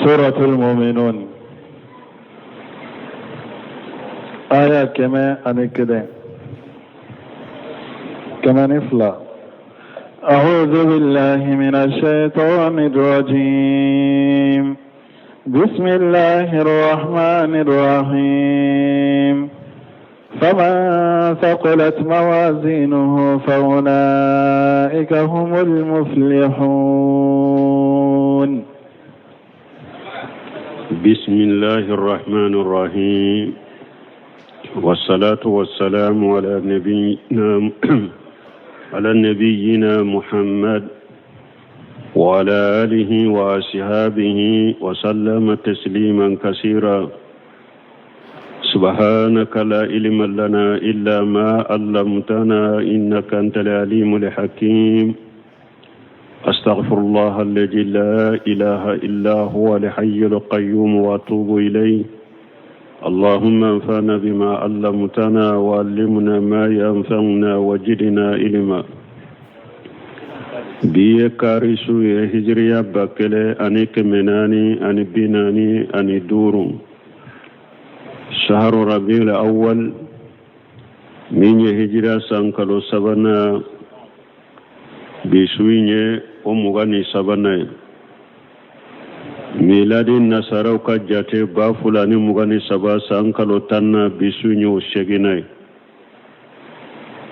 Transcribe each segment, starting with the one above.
سورة المؤمنون آية 101، 102. أعوذ بالله من الشيطان الرجيم. بسم الله الرحمن الرحيم. فمن ثقلت موازينه فأولئك هم المفلحون. بسم الله الرحمن الرحيم، والصلاة والسلام على نبينا محمد وعلى آله وأصحابه وسلم تسليما كثيرا. سبحانك لا علم لنا إلا ما علمتنا إنك أنت العليم الحكيم. أستغفر الله الذي لا إله إلا هو الحي القيوم وأتوب إليه. اللهم انفعنا بما علمتنا وعلمنا ما ينفعنا وزدنا علما. Bi ye kari su ye, hijiriya 1445، شهر ربيع الأول، min ye hijiriya san kalo sabanan. Bi su in ye o 23nan ye. Miladi nasaraw ka jate 2023 san kalo 10na, bi su in ye o seginna ye.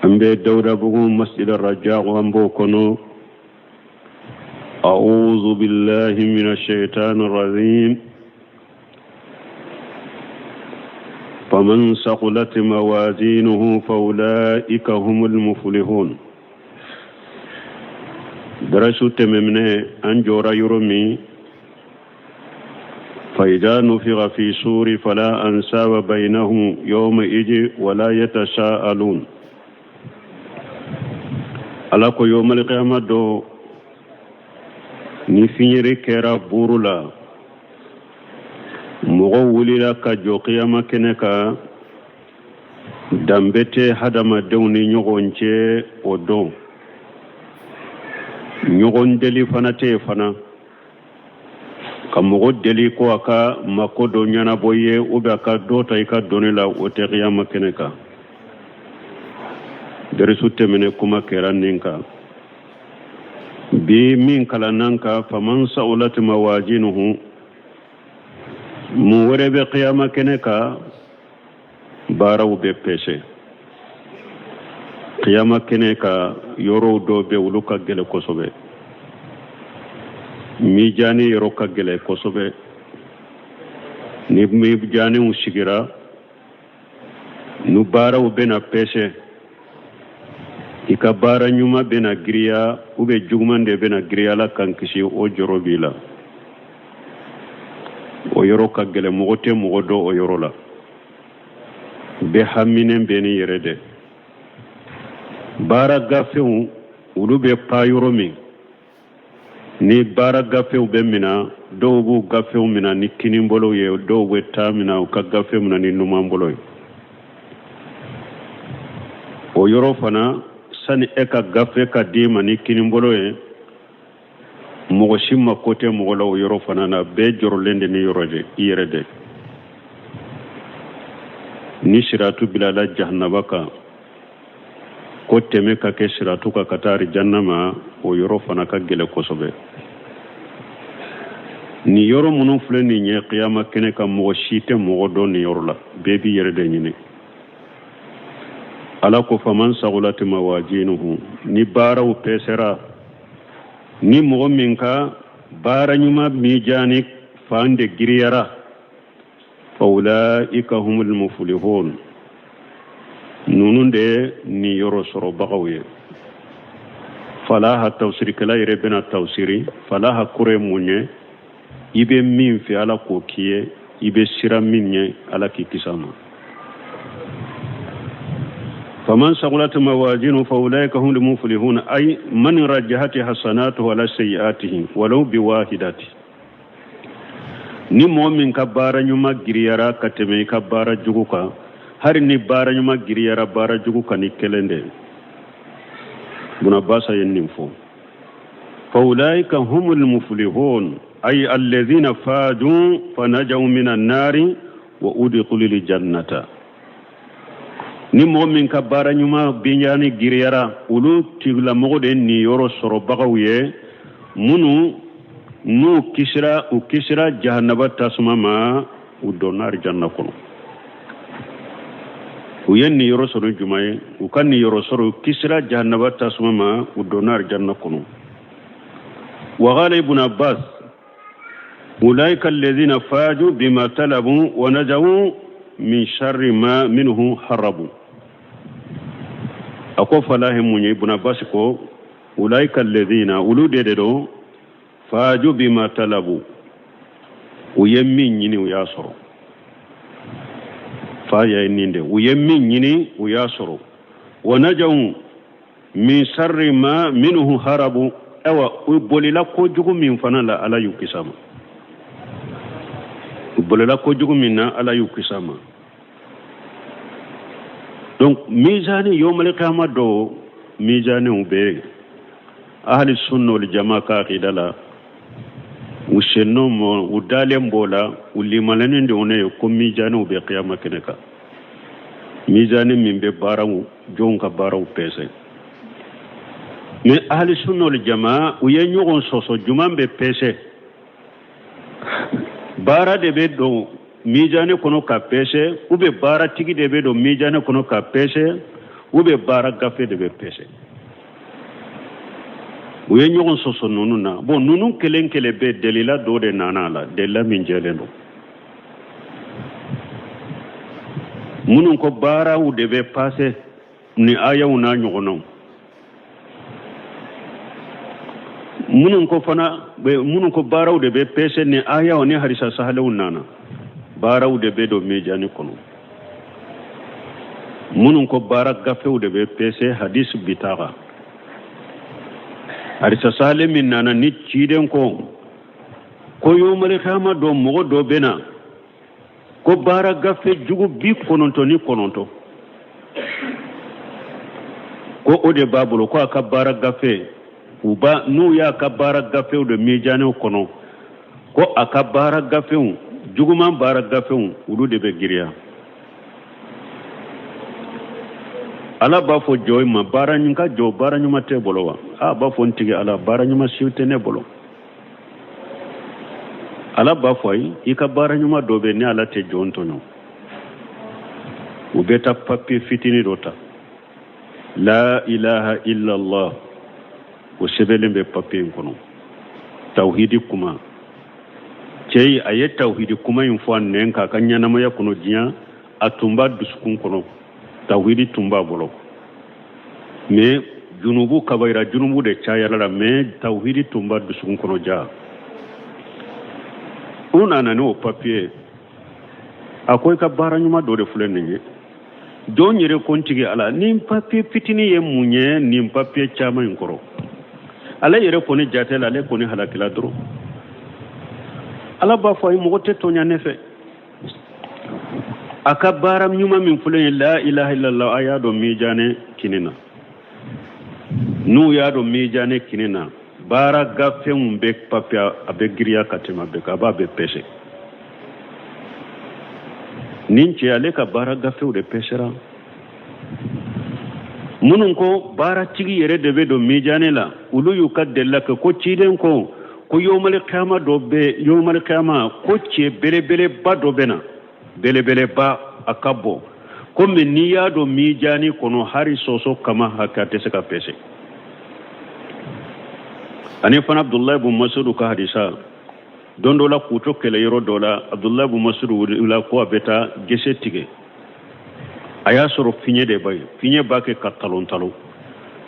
An bɛ Dawudabugu Masjid Raja, an b'o kɔnɔ. أعوذ بالله من الشيطان الرجيم. فمن ثقلت موازينه فأولئك هم المفلحون. Darasu tɛmɛminɛ, an jɔra yɔrɔ min, فإذا نفخ في الصور فلا أنساب بينهم يومئذ ولا يتساءلون. Ala ko يوم القيامة don, ni fiɲɛri kɛra buru la, mɔgɔw wulila ka jɔ kiyama kɛnɛ kan, danbe tɛ hadamadenw ni ɲɔgɔn cɛ o don, ɲɔgɔn deli fana tɛ yen fana. Ka mɔgɔ deli ko a ka mako dɔ ɲɛnabɔ i ye ou bien a ka dɔ ta i ka doni la, o tɛ kiyama kɛnɛ kan. Darisu tɛmɛnen, kuma kɛra nin kan. Bi min kalannan kan, فمن ثقلت موازينه. Mun wɛrɛ bɛ kiyama kɛnɛ kan? Baaraw bɛ pɛsɛ kiyama kɛnɛ kan. Yɔrɔw dɔw bɛ, olu ka gɛlɛ kosɛbɛ. Mijani yɔrɔ ka gɛlɛ kosɛbɛ. Ni mijaniw sigira, nu baaraw bɛna pɛsɛ, i ka baara ɲuman bɛna giriya ou bien juguman de bɛna giriya, Ala k'an kisi, o jɔrɔ b'i la. O yɔrɔ ka gɛlɛ, mɔgɔ tɛ mɔgɔ dɔn o yɔrɔ la, bɛɛ haminen bɛ ni yɛrɛ dɛ. Baara gafew, olu bɛ pa yɔrɔ min, ni baara gafew bɛ mina, dɔw b'u gafew mina ni kinibolo ye, dɔw bɛ taa mina u ka gafe mina ni numanbolo ye. O yɔrɔ fana, sani e ka gafe ka d'i ma ni kinibolo ye, mɔgɔ si mako tɛ mɔgɔ la o yɔrɔ fana na. Bɛɛ jɔrɔlen de ni yɔrɔ de i yɛrɛ dɛ. Ni siratu bilala jahanaba kan, ko tɛmɛ ka kɛ siratu kan ka taa arijanna ma, o yɔrɔ fana ka gɛlɛ kosɛbɛ. Nin yɔrɔ minnu filɛ nin ye kiyama kɛnɛ kan, mɔgɔ si tɛ mɔgɔ dɔn nin yɔrɔ la, bɛɛ b'i yɛrɛ de ɲini. Ala ko فمن ثقلت موازينه, ni baaraw pɛsɛra, ni mɔgɔ min ka baara ɲuman mijani fan de giriyara, فأولئك هم المفلحون, ninnu de ni yɔrɔ sɔrɔbagaw ye. Falaha tafsirikɛla yɛrɛ bɛna tafsiri. Falaha kɔrɔ ye mun ye? I bɛ min fɛ, Ala k'o k'i ye. I bɛ sira min ɲɛ, Ala k'i kisi a ma. فمن ثقلت موازينه فأولئك هم المفلحون، أي من رجحت حسناته على سيئاته ولو بواحدة. Ni mɔgɔ min ka baara ɲuman giriyara ka tɛmɛ i ka baara jugu kan, hali ni baara ɲuman giriyara baara jugu kan ni kelen de, Buna Basa ye nin fɔ, فأولئك هم المفلحون. Ay alladhina faju fanajaw minan nari wa udkhulul jannata. Ni mɔgɔ min ka baara ɲuman binjani giriyara, olu tigilamɔgɔ de niyɔrɔ sɔrɔbagaw ye, minnu n'u kisira, u kisira jahanaba tasuma ma, u donna arijanna kɔnɔ. U ye niyɔrɔ sɔrɔ jumɛn ye? U ka niyɔrɔ sɔrɔ, u kisira jahanaba tasuma ma, u donna arijanna kɔnɔ. Wa qala Ibn Abbas ulaika alladhina faju bima talabu wa najaw min sharri ma minhu harabu. A ko falahi mun ye? Ibn Abbas ko ulaika alladhina, olu de don, faju bima talabu, u ye min ɲini u y'a sɔrɔ. Fa ye nin de, u ye min ɲini u y'a sɔrɔ. Wa najaw min sharri ma minhu harabu, awa u bolila kojugu min fana la, Ala y'u kisi a ma. U bolila kojugu min na, Ala y'u kisi a ma. Donc mizani yawmal qiyama dɔ mizaniw bɛ yen. Ahli sunna wal jama ka aqida la, u sennɔ mɔ, u dalen b'o la, u limaniyalen don ne ye ko mizaniw bɛ qiyama kɛnɛ kan, mizani min bɛ baaraw, jɔnw ka baaraw pɛsɛ. Mais ahli sunna wal jama, u ye ɲɔgɔn sɔsɔ juman bɛ pɛsɛ. Baara de bɛ don mizani kɔnɔ ka pɛsɛ, ou bien baaratigi de bɛ don mizani kɔnɔ ka pɛsɛ, ou bien baara gafe de bɛ pɛsɛ? U ye ɲɔgɔn sɔsɔ ninnu na. Bon, ninnu kelen kelen bɛɛ, delila dɔ de nana a la, delila min jɛlen don. Minnu ko baaraw de bɛ pase ni ayaw n'a ɲɔgɔnnaw, minnu ko fana, minnu ko baaraw de bɛ pese ni ayaw ni hadisa sahalenw nana, baaraw de bɛ don mizani kɔnɔ. Minnu ko baara gafew de bɛ pese, hadis bitaga, hadisa sahalen min nana ni ciden ko yomali kiyama dɔ, mɔgɔ dɔ bɛ na ko baara gafe jugu 99, ko o de b'a bolo, ko a ka baara gafe, u ba n'u y'a ka baara gafew de mijanɛw kɔnɔ, ko a ka baara gafew, juguman baara gafew, olu de bɛ giriya. Ala b'a fɔ jɔn ma, baara ɲuman ka jɔ, baara ɲuman tɛ bolo wa? A b'a fɔ n tigi Ala, baara ɲuman si tɛ ne bolo. Ala b'a fɔ ayi, i ka baara ɲuman dɔ bɛ, ne Ala tɛ jɔn tɔɲɔ. U bɛ taa papiye fitinin dɔ ta, la ilaha illallah, o sɛbɛnlen bɛ papiye in kɔnɔ, tawhidi kuma. Cɛ a ye tawhidi kuma in fɔ a nɛn k'a ka ɲɛnamaya kɔnɔ diɲɛ, a tun b'a dusukun kɔnɔ, tawhidi tun b'a bolo, mais junubu, kabayira junubu de cayara la, mais tawhidi tun b'a dusukun kɔnɔ. Ja u nana n'o papiye, a ko i ka baara ɲuman dɔ de filɛ nin ye. Jɔn yɛrɛ ko n tigi Ala, nin papiye fitinin ye mun ye nin papiye caman in kɔrɔ? Ale yɛrɛ kɔni jate la, ale kɔni halakila dɔrɔn. Ala b'a fɔ a ye, mɔgɔ tɛ tɔɲa ne fɛ. A ka baara ɲuman min filɛ ye, la ilaha illallah, a y'a dɔn mijanɛ kini na. N'u y'a dɔn mijanɛ kini na, baara gafew bɛ papiye, a bɛ giriya ka tɛmɛ a bɛɛ kan, a b'a bɛɛ pɛsɛ. Nin cɛ, ale ka baara gafew de pɛsɛra. Minnu ko baaratigi yɛrɛ de bɛ don mijanɛ la, olu y'u ka delila kɛ ko ciden ko yomali kiyama dɔ bɛ, yomali kiyama ko cɛ belebeleba dɔ bɛ na, belebeleba, a ka bɔ komi n'i y'a dɔn mijani kɔnɔ, hari sɔsɔ kama hakɛ a tɛ se ka pɛsɛ. Ani fana Abdulayi bun Masudu ka hadisa, don dɔ la k'u to kɛlɛ yɔrɔ dɔ la, Abdulayi bun Masudu wulila ko a bɛ taa gese tigɛ. A y'a sɔrɔ fiɲɛ de b'a ye, fiɲɛ b'a kɛ ka talon talon.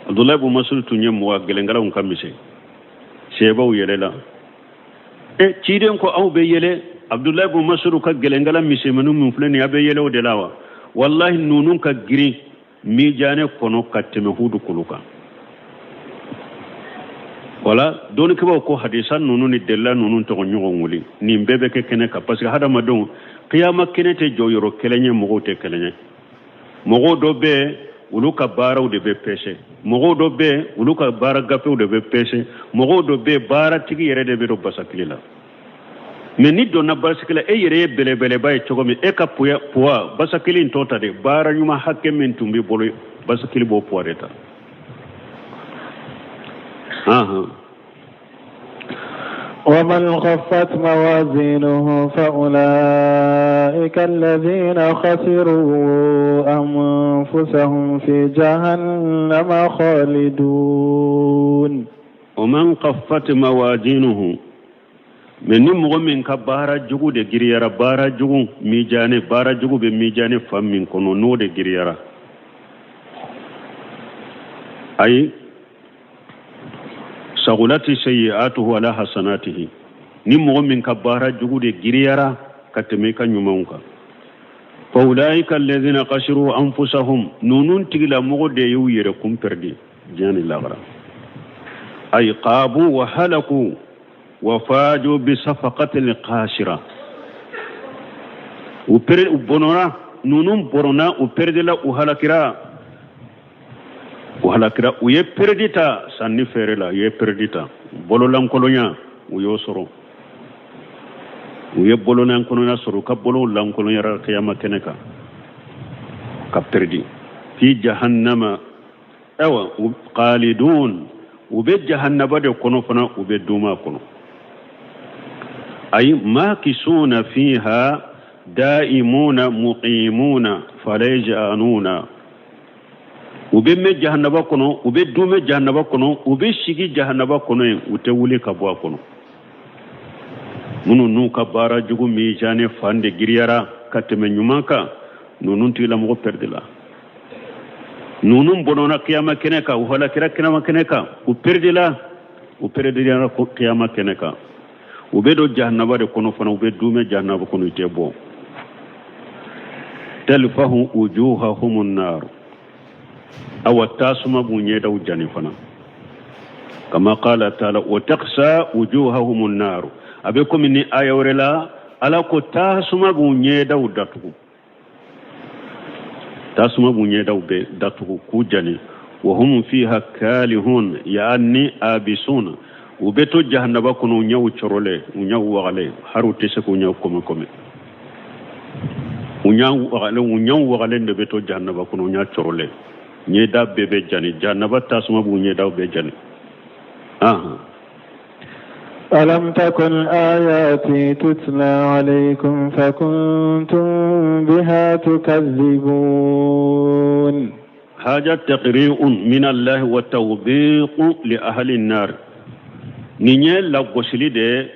Abdulayi bun Masudu tun ye mɔgɔ gɛlɛnkɛlaw ka misɛn, sɛbaw yɛlɛla. E ciden ko aw bɛ yɛlɛ Abdulayi bun Masudu ka gɛlɛnkɛla misɛnmanin min filɛ nin ye, a bɛ yɛlɛ o de la wa? Walahi, ninnu ka girin mijanɛ kɔnɔ ka tɛmɛ Hudu kulu kan. Wala dɔnnikɛbaaw ko hadisa ninnu ni delila ninnu tɔgɔ ɲɔgɔn wuli, nin bɛɛ bɛ kɛ kɛnɛ kan, parce que hadamadenw kiyama kɛnɛ tɛ jɔ yɔrɔ kelen ye, mɔgɔw tɛ kelen ye. Mɔgɔw dɔ bɛ, olu ka baaraw de bɛ pɛsɛ, mɔgɔw dɔ bɛ, olu ka baara gafew de bɛ pɛsɛ, mɔgɔw dɔ bɛ, baaratigi yɛrɛ de bɛ don basakili la. Mais n'i donna basikili la, e yɛrɛ ye belebeleba ye cogo min, e ka poids basikili in t'o ta de. Baara ɲuman hakɛ min tun b'i bolo, basikili b'o poids de ta. Ahan. ومن خفت موازينه فأولئك الذين خسروا أنفسهم في جهنم خالدون. ومن خفت موازينه, mais ni mɔgɔ min ka baara jugu de giriyara, baara jugu mijane, baara jugu bɛ mijane fan min kɔnɔ, n'o de giriyara, ayi sagulati sayi'atuhu ala hasanatihi, ni mɔgɔ min ka baara jugu de giriyara ka tɛmɛ i ka ɲumanw kan, fa ulaika alladhina khasiru anfusahum, ninnu tigilamɔgɔ de y'u yɛrɛ kun pɛrɛdi diɲɛ ni lagara. Ay qabu wa halaku wa faju bi safaqatil qashira. U pere, u bɔnɔra, ninnu bɔnɔna, u pɛrɛdila, u halakira, u halakira, u ye pɛrɛdi ta sanni feere la, u ye pɛrɛdi ta bololankolonya, u y'o sɔrɔ, u ye bolonankolonya sɔrɔ, u ka bolow lankolonyara kiyama kɛnɛ kan ka pɛrɛdi. Fi jahannama, awa khalidun, u bɛ jahannaba de kɔnɔ fana, u bɛ duuma kɔnɔ. Ayi makisuna fiha daimuna muqimuna fala yaj'anuna. U bɛ mɛn jahannaba kɔnɔ, u bɛ duumɛ jahannaba kɔnɔ, u bɛ sigi jahannaba kɔnɔ yen, u tɛ wuli ka bɔ a kɔnɔ. Minnu n'u ka baara jugu mizani fan de giriyara ka tɛmɛ ɲuman kan, ninnu tigilamɔgɔ pɛrɛdila, ninnu bɔnɔna kiyama kɛnɛ kan, u halakira kiyama kɛnɛ kan, u pɛrɛdila, u pɛrɛdila kiyama kɛnɛ kan, u bɛ don jahannaba de kɔnɔ fana, u bɛ duumɛ jahannaba kɔnɔ, u tɛ bɔ. Talfahu wujuhahum nar, awa tasuma b'u ɲɛdaw jani fana. Kama qala taala wa taghsha wujuhahum nar, a bɛ komi ni aya wɛrɛ la, Ala ko tasuma b'u ɲɛdaw datugu, tasuma b'u ɲɛdaw bɛɛ datugu k'u jani. Wa hum fiha kalihun, yaani abisun, u bɛ to jahannaba kɔnɔ, u ɲɛw cɔrɔlen, u ɲɛw wagalen, hari u tɛ se k'u ɲɛw kɔmɛ kɔmɛ, u ɲɛ wagalen, u ɲɛw wagalen de bɛ to jahannaba kɔnɔ, u ɲɛ cɔrɔlen, ɲɛda bɛɛ bɛ jani, jahannaba tasuma b'u ɲɛdaw bɛɛ jani. Ahan. ألم تكن آياتي تتلى عليكم فكنتم بها تكذبون. هذا تقريع من الله وتوبيخ لأهل النار. Nin ye lagosili de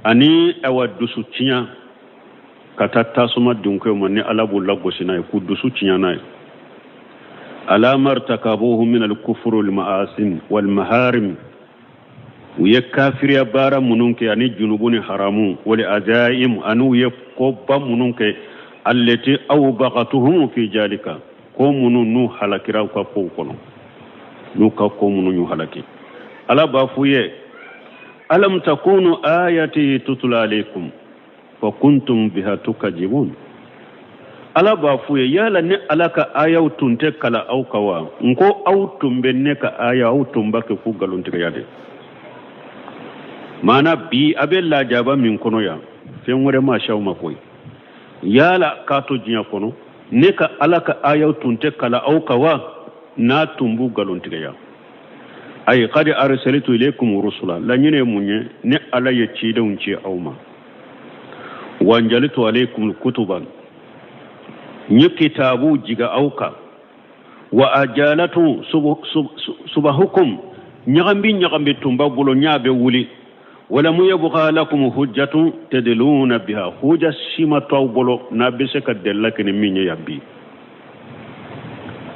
ani awa dusu tiɲɛ ka taa tasuma dunkew ma, ni Ala b'u lagosi n'a ye, k'u dusu tiɲɛ n'a ye. Ala martakabuhu min al-kufr wal ma'asim wal maharim, u ye kafiriya baara minnu kɛ ani junubu ni haramu, wal azaim, ani u ye koba minnu kɛ, allati awbaqatuhum fi jalika, ko minnu n'u halakira u ka kow kɔnɔ, n'u ka ko minnu y'u halaki. Ala b'a f'u ye: alam takunu ayati tutla alaykum fa kuntum biha tukajibun. Ala b'a f'u ye: yala ne Ala ka ayaw tun tɛ kalan aw kan wa? N ko aw tun bɛ ne ka aya, aw tun b'a kɛ k'u nkalontigiya de. Maana bi a bɛ lajaba min kɔnɔ yan, fɛn wɛrɛ ma si aw ma koyi. Yala k'a to diɲɛ kɔnɔ, ne ka Ala ka ayaw tun tɛ kalan aw kan wa, n'a tun b'u nkalontigiya? Ayi qad arsaltu ilaykum rusula, laɲini ye mun ye? Ne Ala ye cidenw ci aw ma. Wa anzaltu alaykum kutuban, n ye kitabu jiga aw kan. Wa ajalatu subahukum, ɲagambi ɲagambi tun b'a bolo, ɲa bɛ wuli. Walamu yabqa lakum hujjatun tadluna biha, huja si ma to aw bolo n'a bɛ se ka delila kɛ ni min ye yan bi.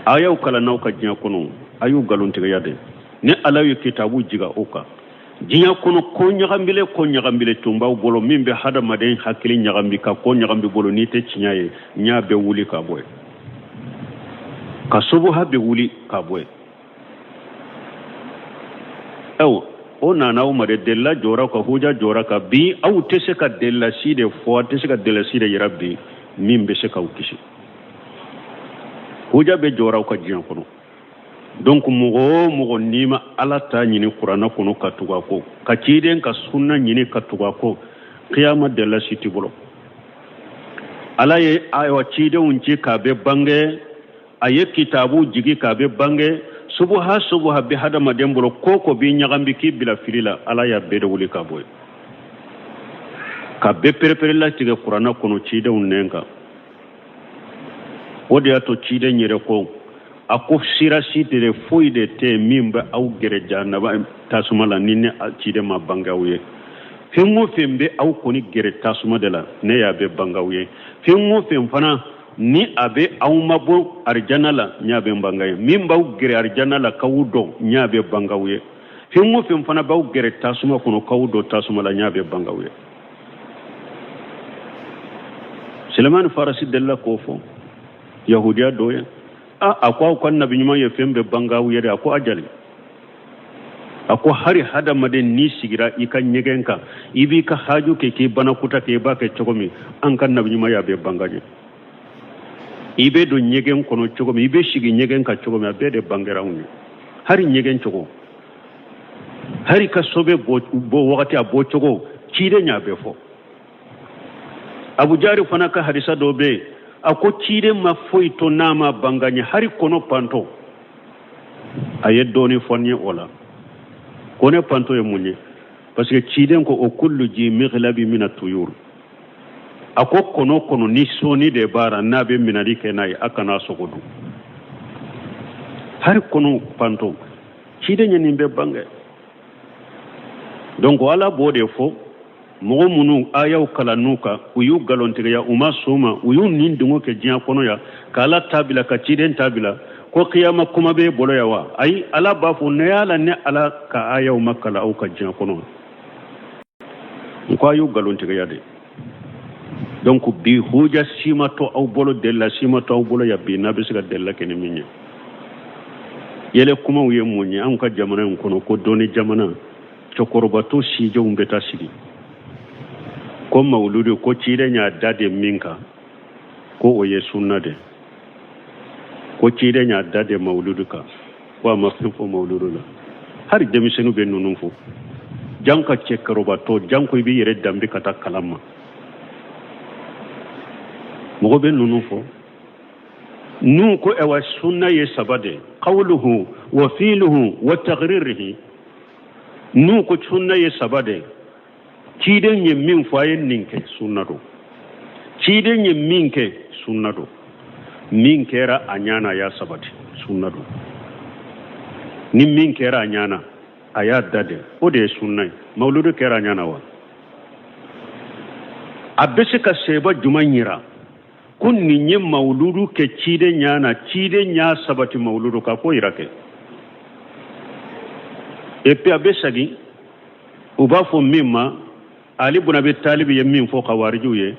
A y'aw kalan n'aw ka diɲɛ kɔnɔ, a y'u nkalontigiya de. Ni Ala ye kitabu jiga o kan diɲɛ kɔnɔ, ko ɲagambile, ko ɲagambile tun b'aw bolo min bɛ hadamaden hakili ɲagambi, ka ko ɲagambi bolo n'i tɛ tiɲɛ ye, ɲa bɛ wuli ka bɔ yen, ka subuha bɛ wuli ka bɔ yen. Ayiwa, o nana aw ma de, delila jɔra ka huja jɔra ka bi, aw tɛ se ka delila si de fɔ, aw tɛ se ka delila si de yira bi min bɛ se k'aw kisi. Huja bɛ jɔra aw ka diɲɛ kɔnɔ. Donc mɔgɔ o mɔgɔ n'i ma Ala ta ɲini kuranɛ kɔnɔ ka tugu a kɔ, ka ciden ka sunna ɲini ka tugu a kɔ, Kiyama delila si t'i bolo. Ala ye ayiwa cidenw ci k'a bɛ bange, a ye kitabu jigi k'a bɛ bange. Subuha subuha bɛ hadamaden bolo, ko ko b'i ɲagambi k'i bila fili la, Ala y'a bɛɛ de wuli ka bɔ yen, ka bɛɛ perepere latigɛ kuranna kɔnɔ cidenw nɛn kan. O de y'a to ciden yɛrɛ ko, a ko sira si tɛ, foyi de tɛ yen min bɛ aw gɛrɛ jahanama tasuma la ni ne ciden ma bange aw ye. Fɛn o fɛn bɛ aw kɔni gɛrɛ tasuma de la, ne y'a bɛɛ bange aw ye. Fɛn o fɛn fana ni a bɛ aw mabɔ arijana la, n y'a bɛɛ bange ye. Min b'aw gɛrɛ arijana la k'aw don, n y'a bɛɛ bange aw ye. Fɛn o fɛn fana b'aw gɛrɛ tasuma kɔnɔ k'aw don tasuma la, n y'a bɛɛ bange aw ye. Selemani Farasi delila k'o fɔ yahudiya dɔ ye. A ko aw ka nabi ɲuman ye fɛn bɛɛ bange aw ye dɛ. A ko ajali, a ko hari hadamaden n'i sigira i ka ɲɛgɛn kan, i b'i ka haju kɛ, k'i banakuta kɛ, i b'a kɛ cogo min, an ka nabi ɲuman y'a bɛɛ bange ye. I bɛ don ɲɛgɛn kɔnɔ cogo min, i bɛ sigi ɲɛgɛn kan cogo min, a bɛɛ de bangera anw ye. Hari ɲɛgɛn cogo, hari ka sobe bɔ wagati, a bɔ cogo, ciden y'a bɛɛ fɔ. Abu Jari fana ka hadisa dɔ bɛ yen, a ko ciden ma foyi to n'a ma bange n ye, hari kɔnɔ pantɔ. A ye dɔɔni fɔ n ye o la. Kɔnɔ pantɔ ye mun ye? Parce que ciden ko o kullu ji mighlabi mina tuyur, a ko kɔnɔ kɔnɔ ni sɔni de b'a ra, n'a bɛ minɛli kɛ n'a ye, a kana sogo dun. Hari kɔnɔ pantɔ, ciden ye nin bɛɛ bange. Donc Ala b'o de fɔ mɔgɔ minnu ayaw kalann'u kan, u y'u nkalontigiya, u ma sɔn ma, u y'u nin dungo kɛ diɲɛ kɔnɔ yan, ka Ala ta bila, ka ciden ta bila, ko kiyama kuma b'e bolo yan wa? Ayi, Ala b'a fɔ ne y'a la, ne Ala ka ayaw ma kalan aw ka diɲɛ kɔnɔ, n ko a y'u nkalontigiya de. Donc bi huja si ma to aw bolo, delila si ma to aw bolo yan bi n'a bɛ se ka delila kɛ ni min ye. Yɛlɛ kumaw ye mun ye anw ka jamana in kɔnɔ? Ko dɔnni jamana, cɛkɔrɔbatɔ sijɛw bɛ taa sigi ko mawuludu, ko ciden y'a da de min kan, ko o ye sunna de, ko ciden y'a da de mawuludu kan, ko a ma fɛn fɔ mawuludu la. Hali denmisɛnninw bɛ ninnu fɔ, jan ka cɛkɔrɔbatɔ, jan ko i b'i yɛrɛ danbe ka taa kalan ma, mɔgɔ bɛ ninnu fɔ. N'u ko ɛwa sunna ye saba de, qawluhu wa fiiluhu wa taqririhi. N'u ko sunna ye saba de, ciden ye min fɔ, a ye nin kɛ, sunna don. Ciden ye min kɛ, sunna don. Min kɛra a ɲana, a y'a sabati, sunna don. Ni min kɛra a ɲana, a y'a da de, o de ye sunna ye. Mawuludu kɛra a ɲana wa? A bɛ se ka seba jumɛn yira ko nin ye mawuludu kɛ ciden ɲana, ciden y'a sabati mawuludu ka ko yira kɛ? Et puis a bɛ segin, u b'a fɔ min ma, Ali bun Abi Talib ye min fɔ kawarijiw ye,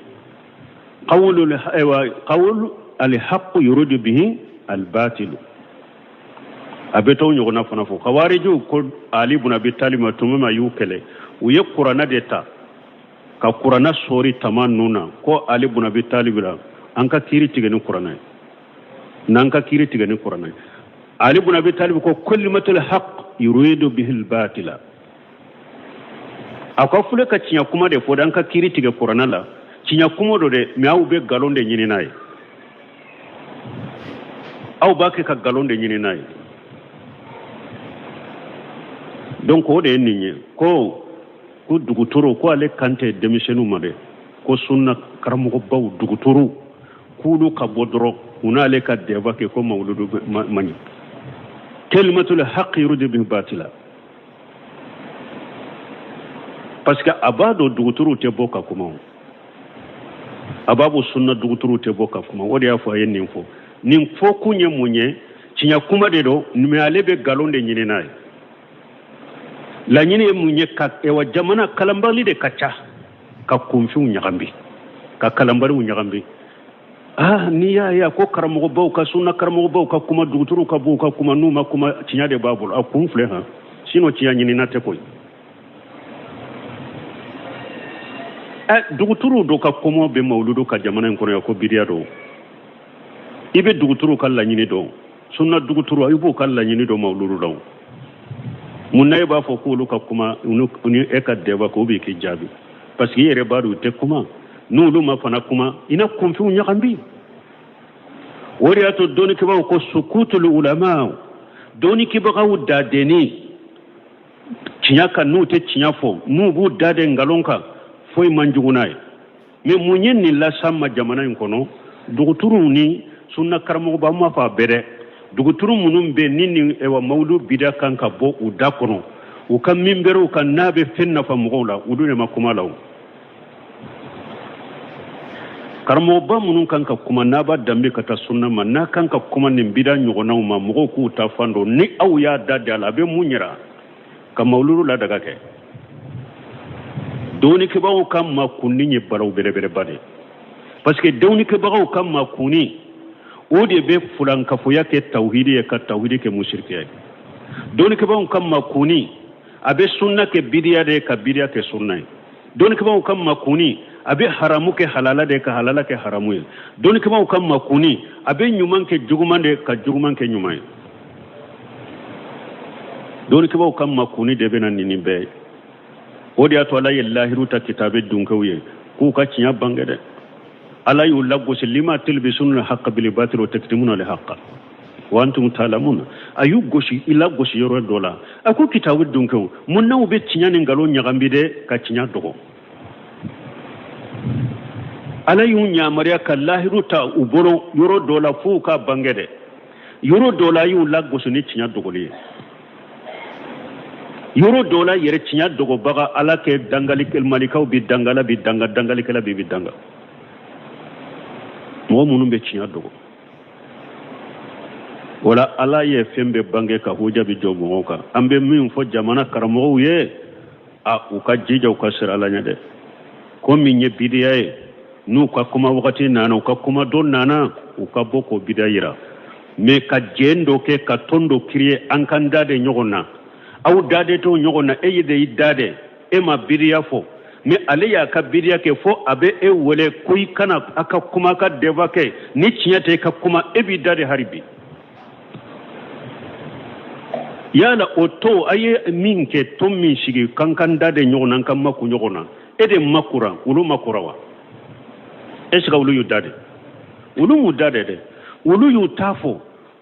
qawlu, ayiwa, qawlu alhaqu yuridu bihi albatilu. A bɛ t'o ɲɔgɔnna fana fɔ kawarijiw ko Ali bun Abi Talib ma tuma min a y'u kɛlɛ, u ye kuranna de ta ka kuranna sɔɔri tama ninnu na, ko Ali bun Abi Talib la, an ka kiiri tigɛ ni kuranna ye, n'an ka kiiri tigɛ ni kuranna ye. Ali bun Abi Talib ko kalimatul haq yuridu bihi albatila. A ko filɛ ka tiɲɛ kuma de fɔ dɛ, an ka kiiri tigɛ kuranna la, tiɲɛ kuma don dɛ, mais aw bɛ nkalon de ɲini n'a ye, aw b'a kɛ ka nkalon de ɲini n'a ye. Donc o de ye nin ye, ko dugutoro, ko ale kan tɛ denmisɛnninw ma dɛ, ko sunna karamɔgɔbaw dugutoro, k'olu ka bɔ dɔrɔn u n'ale ka débat kɛ ko mawuludu man ɲi. Kalimatul haqq yuridu bihi batila, parce que a b'a dɔn dugutorow tɛ bɔ ka kuma, o a b'a bɔ sunna dugutorow tɛ bɔ ka kuma. O de y'a fɔ a ye nin fɔ. Nin fɔ kun ye mun ye? Tiɲɛ kuma de don, mais ale bɛ nkalon de ɲini n'a ye. Laɲini ye mun ye? Ka ɛwa jamana kalanbali de ka ca, ka kunfinw ɲagambi, ka kalanbaliw ɲagambi. N'i y'a ye a ko karamɔgɔbaw ka sunna karamɔgɔbaw ka kuma, dugutorow ka bɔ u ka kuma, n'u ma kuma, tiɲɛ de b'a bolo, a kun filɛ han. Sinon tiɲɛ ɲinina tɛ koyi. Dugutorow dɔ ka kɔmɔ bɛ mawuludu ka jamana in kɔnɔ yan, ko bidiya don. I bɛ dugutorow ka laɲini dɔn, sunna dugutoro, i b'o ka laɲini dɔn mawuludu dɔn. Mun na e b'a fɔ k'olu ka kuma, ni e ka débat k'o b'i k'i jaabi? Parce que i yɛrɛ b'a dɔn u tɛ kuma, n'olu ma fana kuma, i na kunfinw ɲagambi. O de y'a to dɔnnikɛbaaw ko sukutul ulama, dɔnnikɛbagaw dadenni tiɲɛ kan, n'u tɛ tiɲɛ fɔ, n'u b'u daden nkalon kan, foyi man jugu n'a ye. Mais mun ye nin las'an ma jamana in kɔnɔ? Dɔgɔtɔrɔw ni sunna karamɔgɔba, an m'a fɔ a bɛɛ dɛ, dɔgɔtɔrɔ minnu bɛ ni nin ɛwa mawulu bida kan ka bɔ u da kɔnɔ, u ka minbɛriw kan, n'a bɛ fɛn nafa mɔgɔw la, olu de ma kuma la. O karamɔgɔba minnu kan ka kuma, n'a b'a danbe ka taa sunna ma, n'a kan ka kuma nin bida ɲɔgɔnnaw ma, mɔgɔw k'u ta fan dɔn. Ni aw y'a da de a la, a bɛ mun yira? Ka mawuludu ladaga kɛ. Dɔnnikɛbagaw ka makunni ye balawu belebeleba de ye, parce que dɔnnikɛbagaw ka makunni, o de bɛ fulankafoya kɛ tawhidi ye, ka tawhidi kɛ musirikiya ye. Dɔnnikɛbagaw ka makunni, a bɛ sunna kɛ bidiya de ye, ka bidiya kɛ sunna ye. Dɔnnikɛbagaw ka makunni, a bɛ haramu kɛ halala de ye, ka halala kɛ haramu ye. Dɔnnikɛbagaw ka makunni, a bɛ ɲuman kɛ juguman de ye, ka juguman kɛ ɲuman ye. Dɔnnikɛbagaw ka makunni de bɛ na nin bɛɛ ye. O de y'a to Ala ye lahiru ta kitabe dunkew ye k'u ka tiɲɛ bange dɛ. Ala y'u lagosi, lima tilbisuna alhaqa bilbatili wa taktumuna alhaqa wa antum ta'lamuna. A y'u gosi, i lagosi yɔrɔ dɔ la, a ko kitabu dunkew, mun n'aw bɛ tiɲɛ ni nkalon ɲagambi dɛ, ka tiɲɛ dogo? Ala y'u yamaruya ka lahiru ta u bolo yɔrɔ dɔ la f'u ka bange dɛ. Yɔrɔ dɔ la, a y'u lagosi ni tiɲɛ dogoli ye. Yɔrɔ dɔ la yɛrɛ, tiɲɛ dogobaga, Ala kɛ dangali, malikaw bi dangala bi danga, dangalikɛla bi bi danga. Mɔgɔ minnu bɛ tiɲɛ dogo, wala Ala ye fɛn bɛɛ bange ka hoja bi jɔ mɔgɔw kan. An bɛ min fɔ jamana karamɔgɔw ye, a u ka jija, u ka siran Ala ɲɛ dɛ. Ko min ye bidiya ye, n'u ka kuma wagati nana, u ka kuma don nana, u ka bɔ k'o bidiya yira. Mais ka jɛn dɔ kɛ, ka tɔn dɔ créer, an k'an da de ɲɔgɔn na, aw da de t'o ɲɔgɔn na. E ye de y'i da de, e ma bidiya fɔ, mais ale y'a ka bidiya kɛ, fo a bɛ e wele ko i kana a ka kuma, ka débat kɛ ni tiɲɛ tɛ, i ka kuma, e b'i da de hari bi. Yala o to a ye min kɛ, tɔn min sigi k'an k'an da de ɲɔgɔn na, an ka maku ɲɔgɔn na, e de makura, olu makura wa? Est ce que olu y'u da de? Olu m'u da de dɛ, olu y'u ta fɔ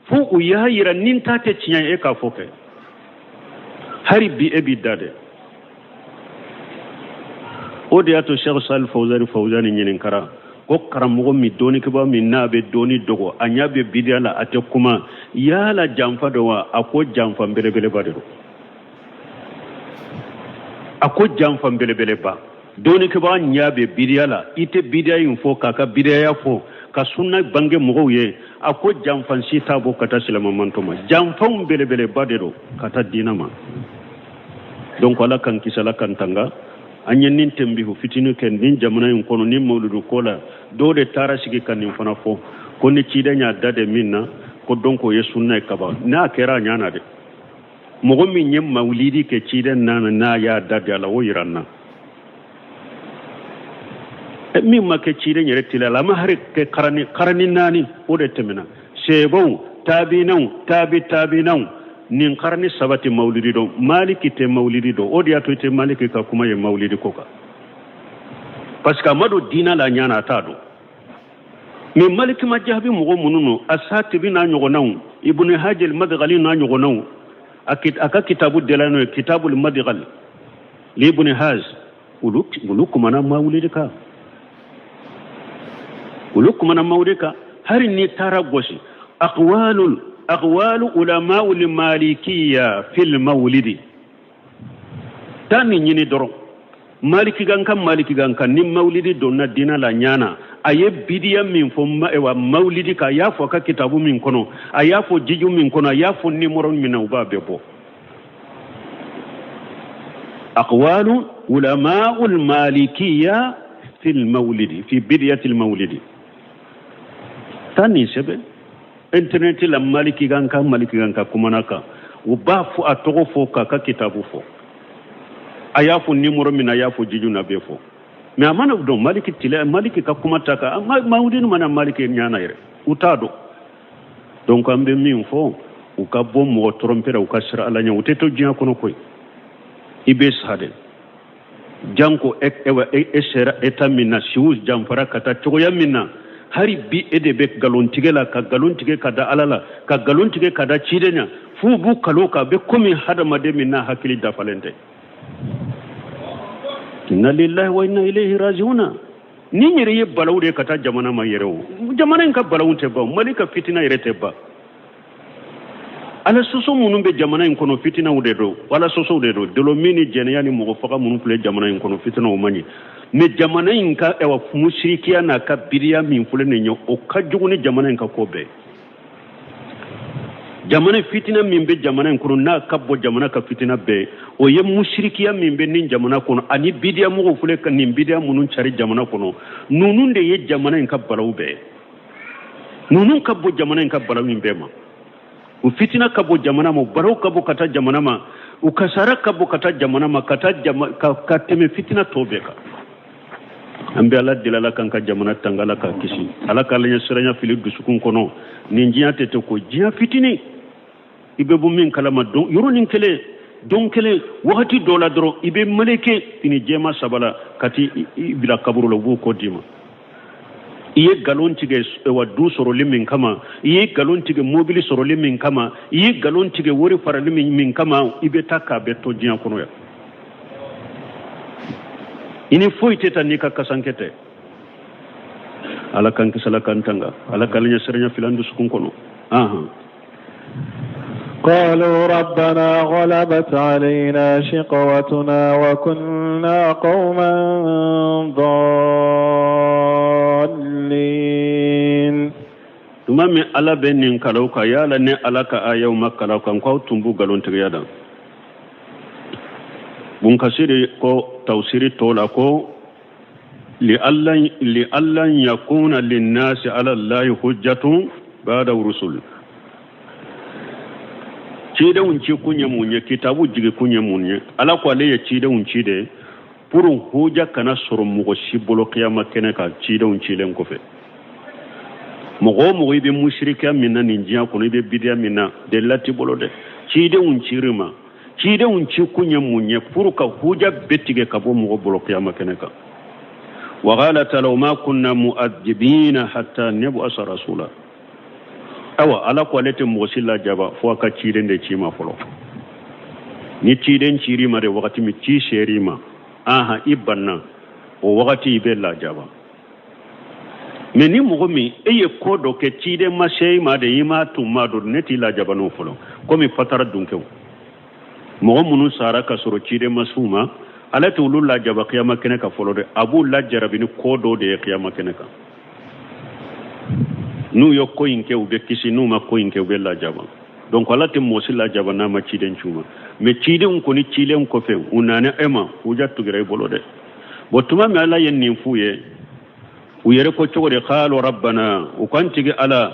fo u y'a yira ni ta tɛ tiɲɛ ye, e k'a fɔ kɛ hari bi, e b'i da de. O de y'a to Sheikh Salih Fawzani Fawzani ɲininkara ko karamɔgɔ min, dɔnnikɛbaa min n'a bɛ dɔnni dogo, a ɲɛ bɛ bidiya la, a tɛ kuma, yala janfa don wa? A ko janfa belebeleba de don. A ko janfa belebeleba. Dɔnnikɛbaa ɲɛ bɛ bidiya la, i tɛ bidiya in fɔ k'a ka bidiyaya fɔ, ka sunna bange mɔgɔw ye, a ko janfa si t'a bɔ ka taa silamɛ mantɔ ma. Janfanw belebeleba de don ka taa diinɛ ma. Donc Ala k'an kisi, Ala k'an tanga. An ye nin tɛnbihu fitinin kɛ nin jamana in kɔnɔ ni mawuludu ko la. Dɔw de taara sigi ka nin fana fɔ ko ni ciden y'a da de min na, ko donc o ye sunna ye kaban. N'a kɛra a ɲa na dɛ, mɔgɔ min ye mawulidi kɛ ciden nana n'a y'a da de a la, o yira n na. Min ma kɛ ciden yɛrɛ tile la, a ma hari kɛ karani naani o de tɛmɛna. Sebaw, taabinaw, taabi taabinaw, nin karani saba tɛ mawulidi dɔn. Maliki tɛ mawulidi dɔn. O de y'a to i tɛ Maliki ka kuma ye mawulidi ko kan, parce que a ma don diinɛ la ɲana, a t'a dɔn. Mais Maliki ma jaabi mɔgɔ minnu nɔ, Asatibi n'a ɲɔgɔnnaw, Ibn Hajjal Madghali n'a ɲɔgɔnnaw, a ka kitabu dela n'o ye, Kitabul Madghal li Ibn Hajj, olu kumana mawulidi kan, olu kumana mawulidi kan. Hari n'i taara gosi aqwalu ulama'ul malikiya fil mawlidi, taa nin ɲini dɔrɔn. Maliki kan, Maliki kan, ni mawulidi donna diinɛ la ɲana, a ye bidiya min fɔ wa mawulidi kan, a y'a fɔ a ka kitabu min kɔnɔ, a y'a fɔ jiju min kɔnɔ, a y'a fɔ nimɔrɔ min na, u b'a bɛɛ bɔ. Aqwalu ulama'ul malikiya fil mawlidi, fi bidiyatil mawlidi, taa nin sɛbɛn internet la. Maliki kan ka, Maliki kan ka kumana kan, u b'a fɔ, a tɔgɔ fɔ, k'a ka kitabu fɔ, a y'a fɔ nimɔrɔ min na, a y'a fɔ jiju na, bɛɛ fɔ. Mais a mana dɔn Maliki tile, Maliki ka kuma ta kan, mawulidi mana Maliki ɲana yɛrɛ, u t'a dɔn. Donc an bɛ min fɔ, u ka bɔ mɔgɔ tromper la, u ka siran Ala ɲɛ. U tɛ to diɲɛ kɔnɔ koyi, i bɛ sa de. Janko e e sera état min na, siw janfara ka taa cogoya min na, hari bi e de bɛ nkalon tigɛ la, ka nkalon tigɛ ka da Ala la, ka nkalon tigɛ ka da ciden ɲa, f'u b'u kalo ka bɛ komi hadamaden min n'a hakili dafalen tɛ. Inna lillahi wa inna ilayhi rajiuna. Nin yɛrɛ ye balawu de ye ka taa jamana ma yɛrɛ. O jamana in ka balawu tɛ ban, Mali ka fitina yɛrɛ tɛ ban. Ala sɔsɔ minnu bɛ jamana in kɔnɔ, fitinaw de don, ala sɔsɔw de don. Dɔlɔmin ni jɛnɛya ni mɔgɔ faga minnu filɛ jamana in kɔnɔ, fitinaw man ɲi. Mais jamana in ka ɛwa musirikiya n'a ka biriya min filɛ nin ye, o ka jugu ni jamana in ka ko bɛɛ. Jamana fitina min bɛ jamana in kɔnɔ, n'a ka bon jamana ka fitina bɛɛ, o ye musirikiya min bɛ nin jamana kɔnɔ ani bidiya mɔgɔw filɛ ka nin bidiya minnu cari jamana kɔnɔ. Ninnu de ye jamana in ka balawu bɛɛ. Ninnu ka bon jamana in ka balawu in bɛɛ ma. U fitina ka bon jamana ma, u balawu ka bon ka taa jamana ma, u kasara ka bon ka taa jamana ma, ka taa jama ka tɛmɛ fitina tɔw bɛɛ kan. An bɛ Ala deli, Ala k'an ka jamana tanga, Ala k'a kisi, Ala k'ala ɲɛ siranya fili dusukun kɔnɔ. Nin diɲɛ tɛ ten ko diɲɛ fitinin, i bɛ bɔ min kalama don yɔrɔnin kelen, don kelen, wagati dɔ la dɔrɔn, i bɛ meleke fini jɛma saba la ka t'i bila kaburu la, u b'o kɔ d'i ma. I ye nkalon tigɛ wa du sɔrɔli min kama, i ye nkalon tigɛ mobili sɔrɔli min kama, i ye nkalon tigɛ wari farali min kama, i bɛ taa k'a bɛɛ to diɲɛ kɔnɔ yan. I ni foyi tɛ taa n'i ka kasankɛ tɛ. Ala k'an kisi, Ala k'an tanga, Ala k'an ɲɛ siranya filan dusukun kɔnɔ. Ahan. قالوا ربنا غلبت علينا شقوتنا وكنا قوما ضالين. Tuma min Ala bɛ nin kalaw kan, yala ne Ala ka ayaw ma kalaw kan k'aw tun b'u nkalontigiya da. Bunkasiri ko tawsiri tɔ la ko li alla yakuna linnasi ala Allahi hujjatun ba'da rusul. Cidenw ci kun ye mun ye? Kitabu jigi kun ye mun ye? Ala ko ale ye cidenw ci de pour huja kana sɔrɔ mɔgɔ si bolo kiyama kɛnɛ kan cidenw cilen kɔfɛ. Mɔgɔ o mɔgɔ, i bɛ musirikiya min na nin diɲɛ kɔnɔ, i bɛ bidiya min na, delila t'i bolo dɛ. Cidenw cir'i ma, cidenw ci kun ye mun ye? Pour ka huja bɛɛ tigɛ ka bɔ mɔgɔ bolo kiyama kɛnɛ kan. Wa qala ta'ala wa ma kunna mu'adhibina hatta nab'asa rasula. Awa, Ala ko ale tɛ mɔgɔ si lajaba fo a ka ciden de ci ma fɔlɔ. Ni ciden cir'i ma de, wagati min ci ser'i ma, aha, i banna, o wagati i bɛ lajaba. Mais ni mɔgɔ min e ye ko dɔ kɛ, ciden ma se i ma de, i m'a tun ma dɔn, ne t'i lajaba n'o fɔlɔ. Komi fatara dunkɛw, mɔgɔ minnu sara ka sɔrɔ ciden ma s'u ma, Ala tɛ olu lajaba kiyama kɛnɛ kan fɔlɔ dɛ. A b'u lajarabi ni ko dɔ de ye kiyama kɛnɛ kan. N'u ye ko in kɛ, u bɛ kisi. N'u ma ko in kɛ, u bɛ lajaba. Donc Ala tɛ mɔgɔ si lajaba n'a ma ciden ci u ma. Mais cidenw kɔni cilen kɔfɛ, u nana e ma, huja tugura i bolo dɛ. Bon, tuma min Ala ye nin f'u ye, u yɛrɛ ko cogo di? Qalu rabbana, u ko an tigi Ala,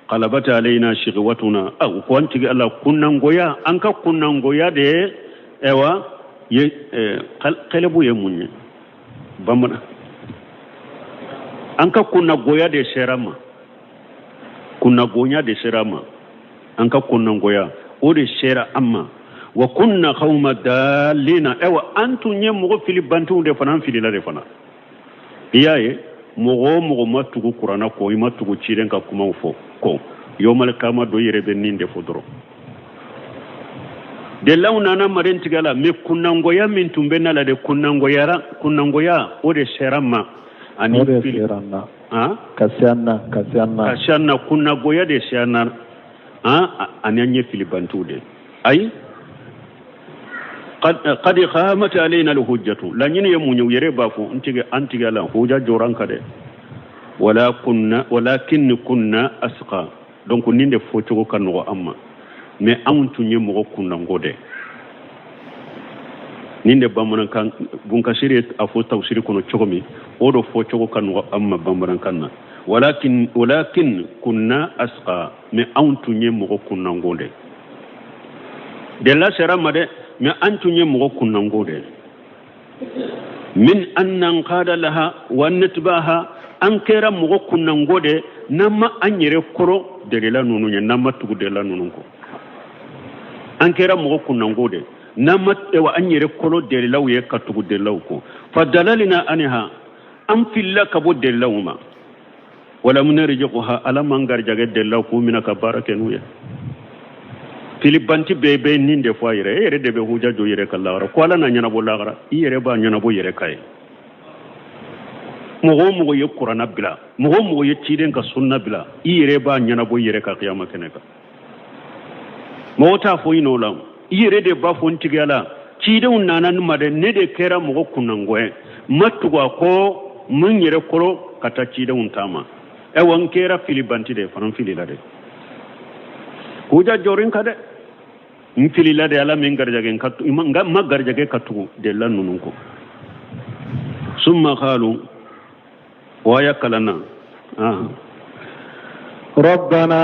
qalabat alayna shiqwatuna. A u ko an tigi Ala, kunnangoya, an ka kunnangoya de ye. Ɛwa ye kɛlɛbu ye mun ye bamanan? An ka kunnagoya de sera ma, kunnagoya de sera ma, an ka kunnangoya o de sera an ma. Wa kunna qawma dalina. Ɛwa, an tun ye mɔgɔ fili bantiw de fana, an filila de fana. I y'a ye, mɔgɔ o mɔgɔ ma tugu Kuranna kɔ, i ma tugu ciden ka kumaw fɔ kɔ, yomali kama dɔ yɛrɛ bɛ nin de fɔ dɔrɔn. Delaw nana maren tigɛ la, mais kunnangoya min tun bɛ na la de, kunnangoyara, kunnangoya o de sera ma ani O de sera an na. Ka se an na, ka se an na. Ka se an na, kunnagoya de se an na, ani an ye filibantiw de. Ayi, qad qamat alayna alhujjatu. Laɲini ye mun ye? U yɛrɛ b'a fɔ n tigɛ, an tigɛ la, huja jɔra an kan dɛ. Wala kunna walakin kunna asqa. Donc nin de fɔcogo ka nɔgɔ an ma, mais anw tun ye mɔgɔ kunnango dɛ. Nin de bamanankan Bunkasiri ye a fɔ tawsiri kɔnɔ cogo min, o de fɔcogo ka nɔgɔ an ma bamanankan na. Walakin kunna asqa, mais anw tun ye mɔgɔ kunnango dɛ. Delila sera ma dɛ, mais an tun ye mɔgɔ kunnango dɛ. Min an nanqada laha wa natbaha, an kɛra mɔgɔ kunnango de n'an ma an yɛrɛ kɔrɔ delila ninnu ye, n'an ma tugu delila ninnu kɔ, an kɛra mɔgɔ kunnango de. N'an ma ewa an yɛrɛ kolo delilaw ye ka tugu delilaw kɔ, fa dalalina anha, an filila ka bɔ delilaw ma. Walam narzuquha, Ala m'an garijɛgɛ delilaw k'u mina ka baara kɛ n'u ye. Filibanti bɛɛ bɛ nin de fɔ a yɛrɛ, e yɛrɛ de bɛ huja jɔ yɛrɛ kan lahara ko Ala na ɲɛnabɔ lahara, i yɛrɛ b'a ɲɛnabɔ yɛrɛ kan ye. Mɔgɔ o mɔgɔ ye kuranna bila, mɔgɔ o mɔgɔ ye ciden ka sunna bila, i yɛrɛ b'a ɲɛnabɔ i yɛrɛ kan kiyama kɛnɛ kan. Mɔgɔ t'a fɔ i n'o la, i yɛrɛ de b'a fɔ n tigi Ala, cidenw nana ne ma dɛ, ne de kɛra mɔgɔ kunnango ye, n ma tugu a kɔ, n ma n yɛrɛ kolo ka taa cidenw ta ma. Ayiwa, n kɛra filibanti de ye fana, n filila dɛ, huja jɔra n kan dɛ, n filila de, Ala ma n garijɛgɛ n ka n ma garijɛgɛ ka tugu delila ninnu kɔ. Summa qalu, o aya kalanna. ربنا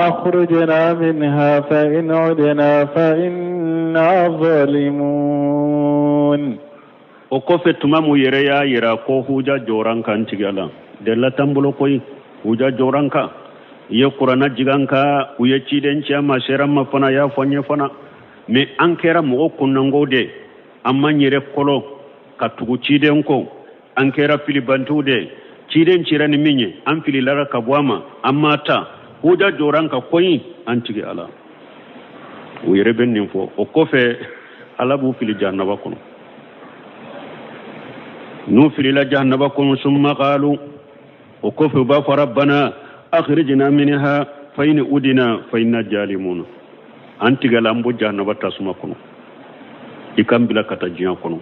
أخرجنا منها فإن عدنا فإنا ظالمون. O kɔfɛ, tuma mu yɛrɛ y'a yira ko huja jɔra an kan, tigi Ala, delila t'an bolo koyi, huja jɔra an kan, i ye kuranna jigin an kan, u ye ciden ci an ma, sera ma fana, y'a fɔ an ye fana, mais an kɛra mɔgɔ kunnango de, an m'an yɛrɛ kolo ka tugu ciden kɔ, an kɛra filibantiw de. Ciden cira ni min ye, an fililara ka bɔ a ma, an m'a ta, huja jɔra an kan koyi, an tigi Ala. U yɛrɛ bɛ nin fɔ. O kɔfɛ, Ala b'u fili jahanaba kɔnɔ. N'u filila jahanaba kɔnɔ, summa qalu, o kɔfɛ u b'a fɔ rabbana akhrijna minha fa in udina fa inna jalimuna. An tigi Ala, an bɔ jahanaba tasuma kɔnɔ, i k'an bila ka taa diɲɛ kɔnɔ.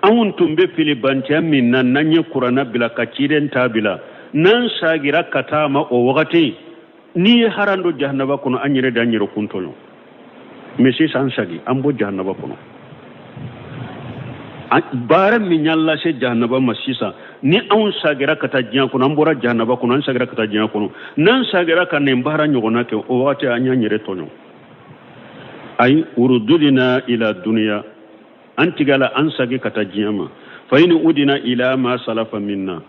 Anw tun bɛ filibantiya min na, n'an ye kuranna bila ka ciden ta bila, n'an sagira ka taa ma o wagati, n'i ye haran don jahanaba kɔnɔ, an yɛrɛ de an yɛrɛ kun tɔɲɔ. Mais sisan an sagi, an bɔ jahanaba kɔnɔ. Baara min y'an lase jahanaba ma sisan, ni anw sagira ka taa diɲɛ kɔnɔ, an bɔra jahanaba kɔnɔ, an sagira ka taa diɲɛ kɔnɔ, n'an sagira ka nin baara ɲɔgɔnna kɛ, o wagati an y'an yɛrɛ tɔɲɔ. Ayi, urududina ila duniya, an tigi Ala, an sagi ka taa diɲɛ ma. Fa in udina ila ma salafa minna,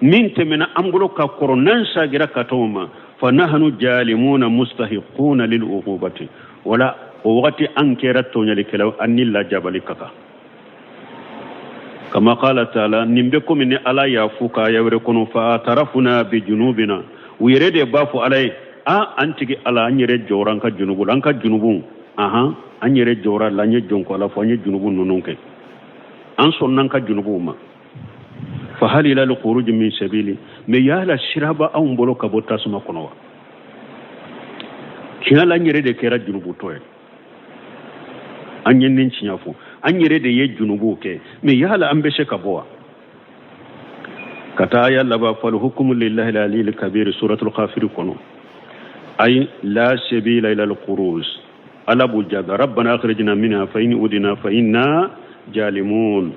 min tɛmɛna an bolo ka kɔrɔ, n'an sagira ka taa o ma, fa nahnu jalimuna mustahiquna lil uqubati. Wala o wagati an kɛra tɔɲɔlikɛlaw, an ni lajabali ka kan. Kama qala taala, nin bɛ komi ni Ala y'a fɔ ka aya wɛrɛ kɔnɔ, fa atarafuna bi junubina, u yɛrɛ de b'a fɔ Ala ye: a an tigi Ala, an yɛrɛ jɔra an ka junubu la, an ka junubu, ahan, an yɛrɛ jɔra la, an ye jɔnko Ala fɔ, an ye junubu ninnu kɛ, an sɔnna an ka junubuw ma. Fa hal ila al-khuruj min sabili, mais yala sira b'anw bolo ka bɔ tasuma kɔnɔ wa? Tiɲɛ la, an yɛrɛ de kɛra junubutɔ ye, an ye nin tiɲɛ fɔ, an yɛrɛ de ye junubuw kɛ, mais yala an bɛ se ka bɔ wa? Ka taa aya laban, fal hukumu lillahi al-aliyyil kabir, suratul kafiri kɔnɔ. Ay la sabila ila al-khuruj, Ala b'u jaabi: rabbana akhrijna minha fa in udina fa inna jalimun.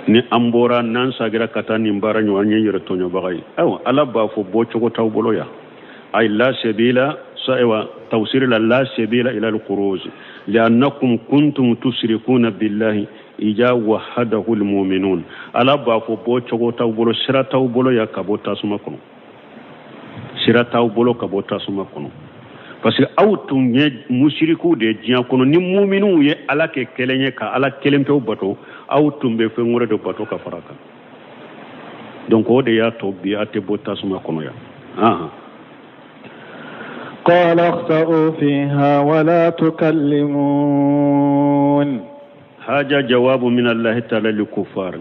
Ni an bɔra, n'an sagira ka taa nin baara ɲɔgɔn, an ye yɛrɛ tɔɲɔbaga ye. Ayiwa, Ala b'a fɔ bɔcogo t'aw bolo yan. Ay la sabila, ayiwa, tafsiri la, la sabila ila al-khuruj li'annakum kuntum tushrikuna billahi ija wahadahu al-mu'minun. Ala b'a fɔ bɔcogo t'aw bolo, sira t'aw bolo yan ka bɔ tasuma kɔnɔ, sira t'aw bolo ka bɔ tasuma kɔnɔ, parce que aw tun ye musirikuw de ye diɲɛ kɔnɔ. Ni muminuw ye Ala kɛ kelen ye ka Ala kelen pewu bato, aw tun bɛ fɛn wɛrɛ de bato ka fara kan. Donc o de y'a to bi a tɛ bɔ tasuma kɔnɔ yan. Ahan. قال اخسأوا فيها ولا تكلمون. هذا جواب من الله تعالى للكفار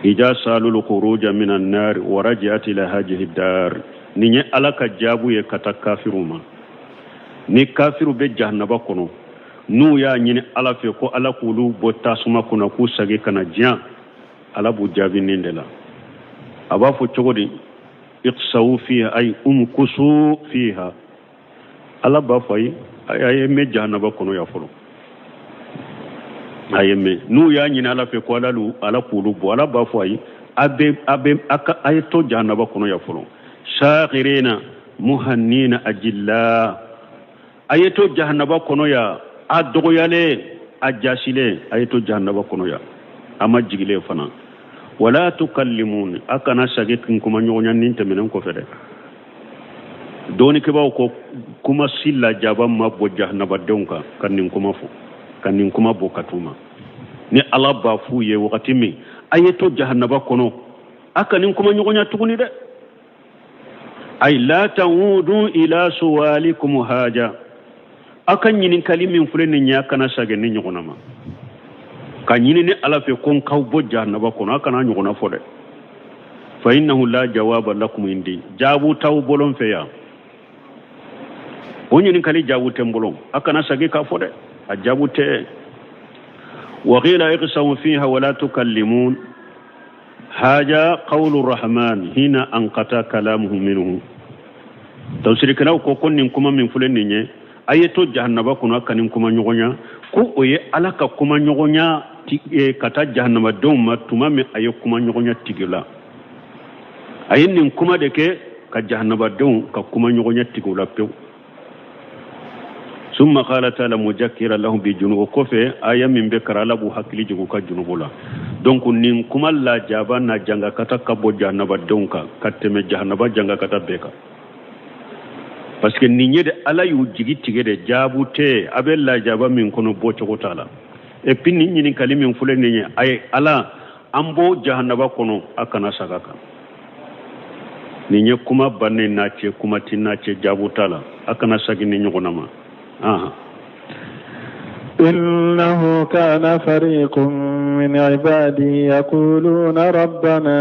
إذا سألوا الخروج من النار ورجعت إلى هذه الدار. Nin ye Ala ka jaabu ye ka taa kafiru ma. Ni kafiru bɛ jahanaba kɔnɔ, n'u y'a ɲini Ala fɛ ko Ala k'olu bɔ tasuma kɔnɔ k'u sagi ka na diɲɛ, Ala b'u jaabi nin de la. A b'a fɔ cogo di? Iqsawu fiha, ay umkusu fiha. Ala b'a fɔ ayi, a ye mɛn jahanaba kɔnɔ yan fɔlɔ, a ye mɛn. N'u y'a ɲini Ala fɛ ko Ala k'olu bɔ, Ala b'a fɔ ayi, a bɛ a bɛ a ka a ye to jahanaba kɔnɔ yan fɔlɔ. Saghirina muhannina ajilla, a ye to jahanaba kɔnɔ yan, a dɔgɔyalen, a jasilen, a ye to jahanaba kɔnɔ yan, a ma jigilen fana. Wala tukallimun, a kana sagi kun kuma ɲɔgɔnya nin tɛmɛnen kɔfɛ dɛ. Dɔnnikɛbaaw ko kuma si lajaba ma bon jahanabadenw kan ka nin kuma fɔ, ka nin kuma bɔ ka t'u ma. Ni Ala b'a f'u ye wagati min, a ye to jahanaba kɔnɔ, a kana n kuma ɲɔgɔnya tuguni dɛ. Ay la ta'udu ila suwalikum haja, aw ka ɲininkali min filɛ nin ye, a kana sagin nin ɲɔgɔnna ma ka ɲini ne Ala fɛ ko n k'aw bɔ jahanaba kɔnɔ, a kana ɲɔgɔnna fɔ dɛ. Fa innahu la jawaba lakum indi, jaabu t'aw bolo n fɛ yan, o ɲininkali jaabu tɛ n bolo, a kana sagin k'a fɔ dɛ, a jaabu tɛ. Wa qila iqsaw fiha wala tukallimun, haja qawlu rahman hina anqata kalamuhu minhu. Tafsirikɛlaw ko ko nin kuma min filɛ nin ye, a ye to jahanaba kɔnɔ, a kana n kuma ɲɔgɔnya, ko o ye Ala ka kuma ɲɔgɔnya ka taa jahanabadenw ma tuma min a ye kuma ɲɔgɔnya tigi la. A ye nin kuma de kɛ ka jahanabadenw ka kuma ɲɔgɔnya tigiw la pewu. Summa qala taala mujakkira lahum bi junub, o kɔfɛ aya min bɛ karan, Ala b'u hakili jigin u ka junubu la. Donc nin kuma lajaba n'a jangakata ka bon jahanabadenw kan ka tɛmɛ jahanaba jangakata bɛɛ kan, parce que nin ye de Ala y'u jigi tigɛ de, jaabu tɛ, a bɛ lajaba min kɔnɔ bɔcogo t'a la. Et puis nin ɲininkali min filɛ nin ye, a ye Ala an bɔ jahanaba kɔnɔ, a kana saga kan. Nin ye kuma bannen n'a cɛ, kuma ti n'a cɛ, jaabu t'a la, a kana sagin nin ɲɔgɔnna ma. Ahan. إنه كان فريق من عبادي يقولون ربنا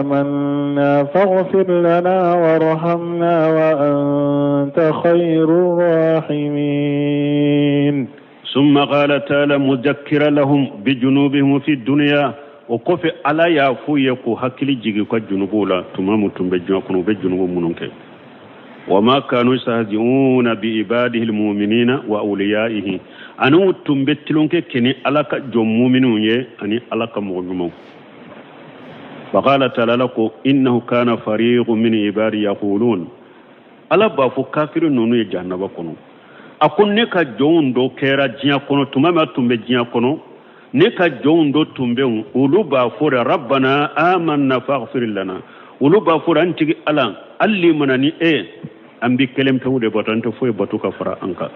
آمنا فاغفر لنا وارحمنا وأنت خير الراحمين. ثم قال تعالى مذكرا لهم بجنوبهم في الدنيا, o kɔfɛ Ala y'a f'u ye k'u hakili jigin u ka junubuw la tuma min tun bɛ diɲɛ kɔnɔ, u bɛ junubu minnu kɛ. Wama kanu yastahzi'una bi ibadihi almu'minina wa awliyaihi, ani u tun bɛ tulonkɛ kɛ ni Ala ka jɔn muminw ye ani Ala ka mɔgɔ ɲumanw. Faqala taala, Ala ko innahu kana fariqun min ibadi yaqulun, Ala b'a fɔ kafiri ninnu ye jahanaba kɔnɔ, a ko ne ka jɔnw dɔ kɛra diɲɛ kɔnɔ tuma min a tun bɛ diɲɛ kɔnɔ, ne ka jɔnw dɔ tun bɛ yen, olu b'a fɔ de rabbana amanna faghfir lana, olu b'a fɔ de an tigi Ala, an limana ni e, an b'i kelen pewu de bato, an tɛ foyi bato ka fara an kan.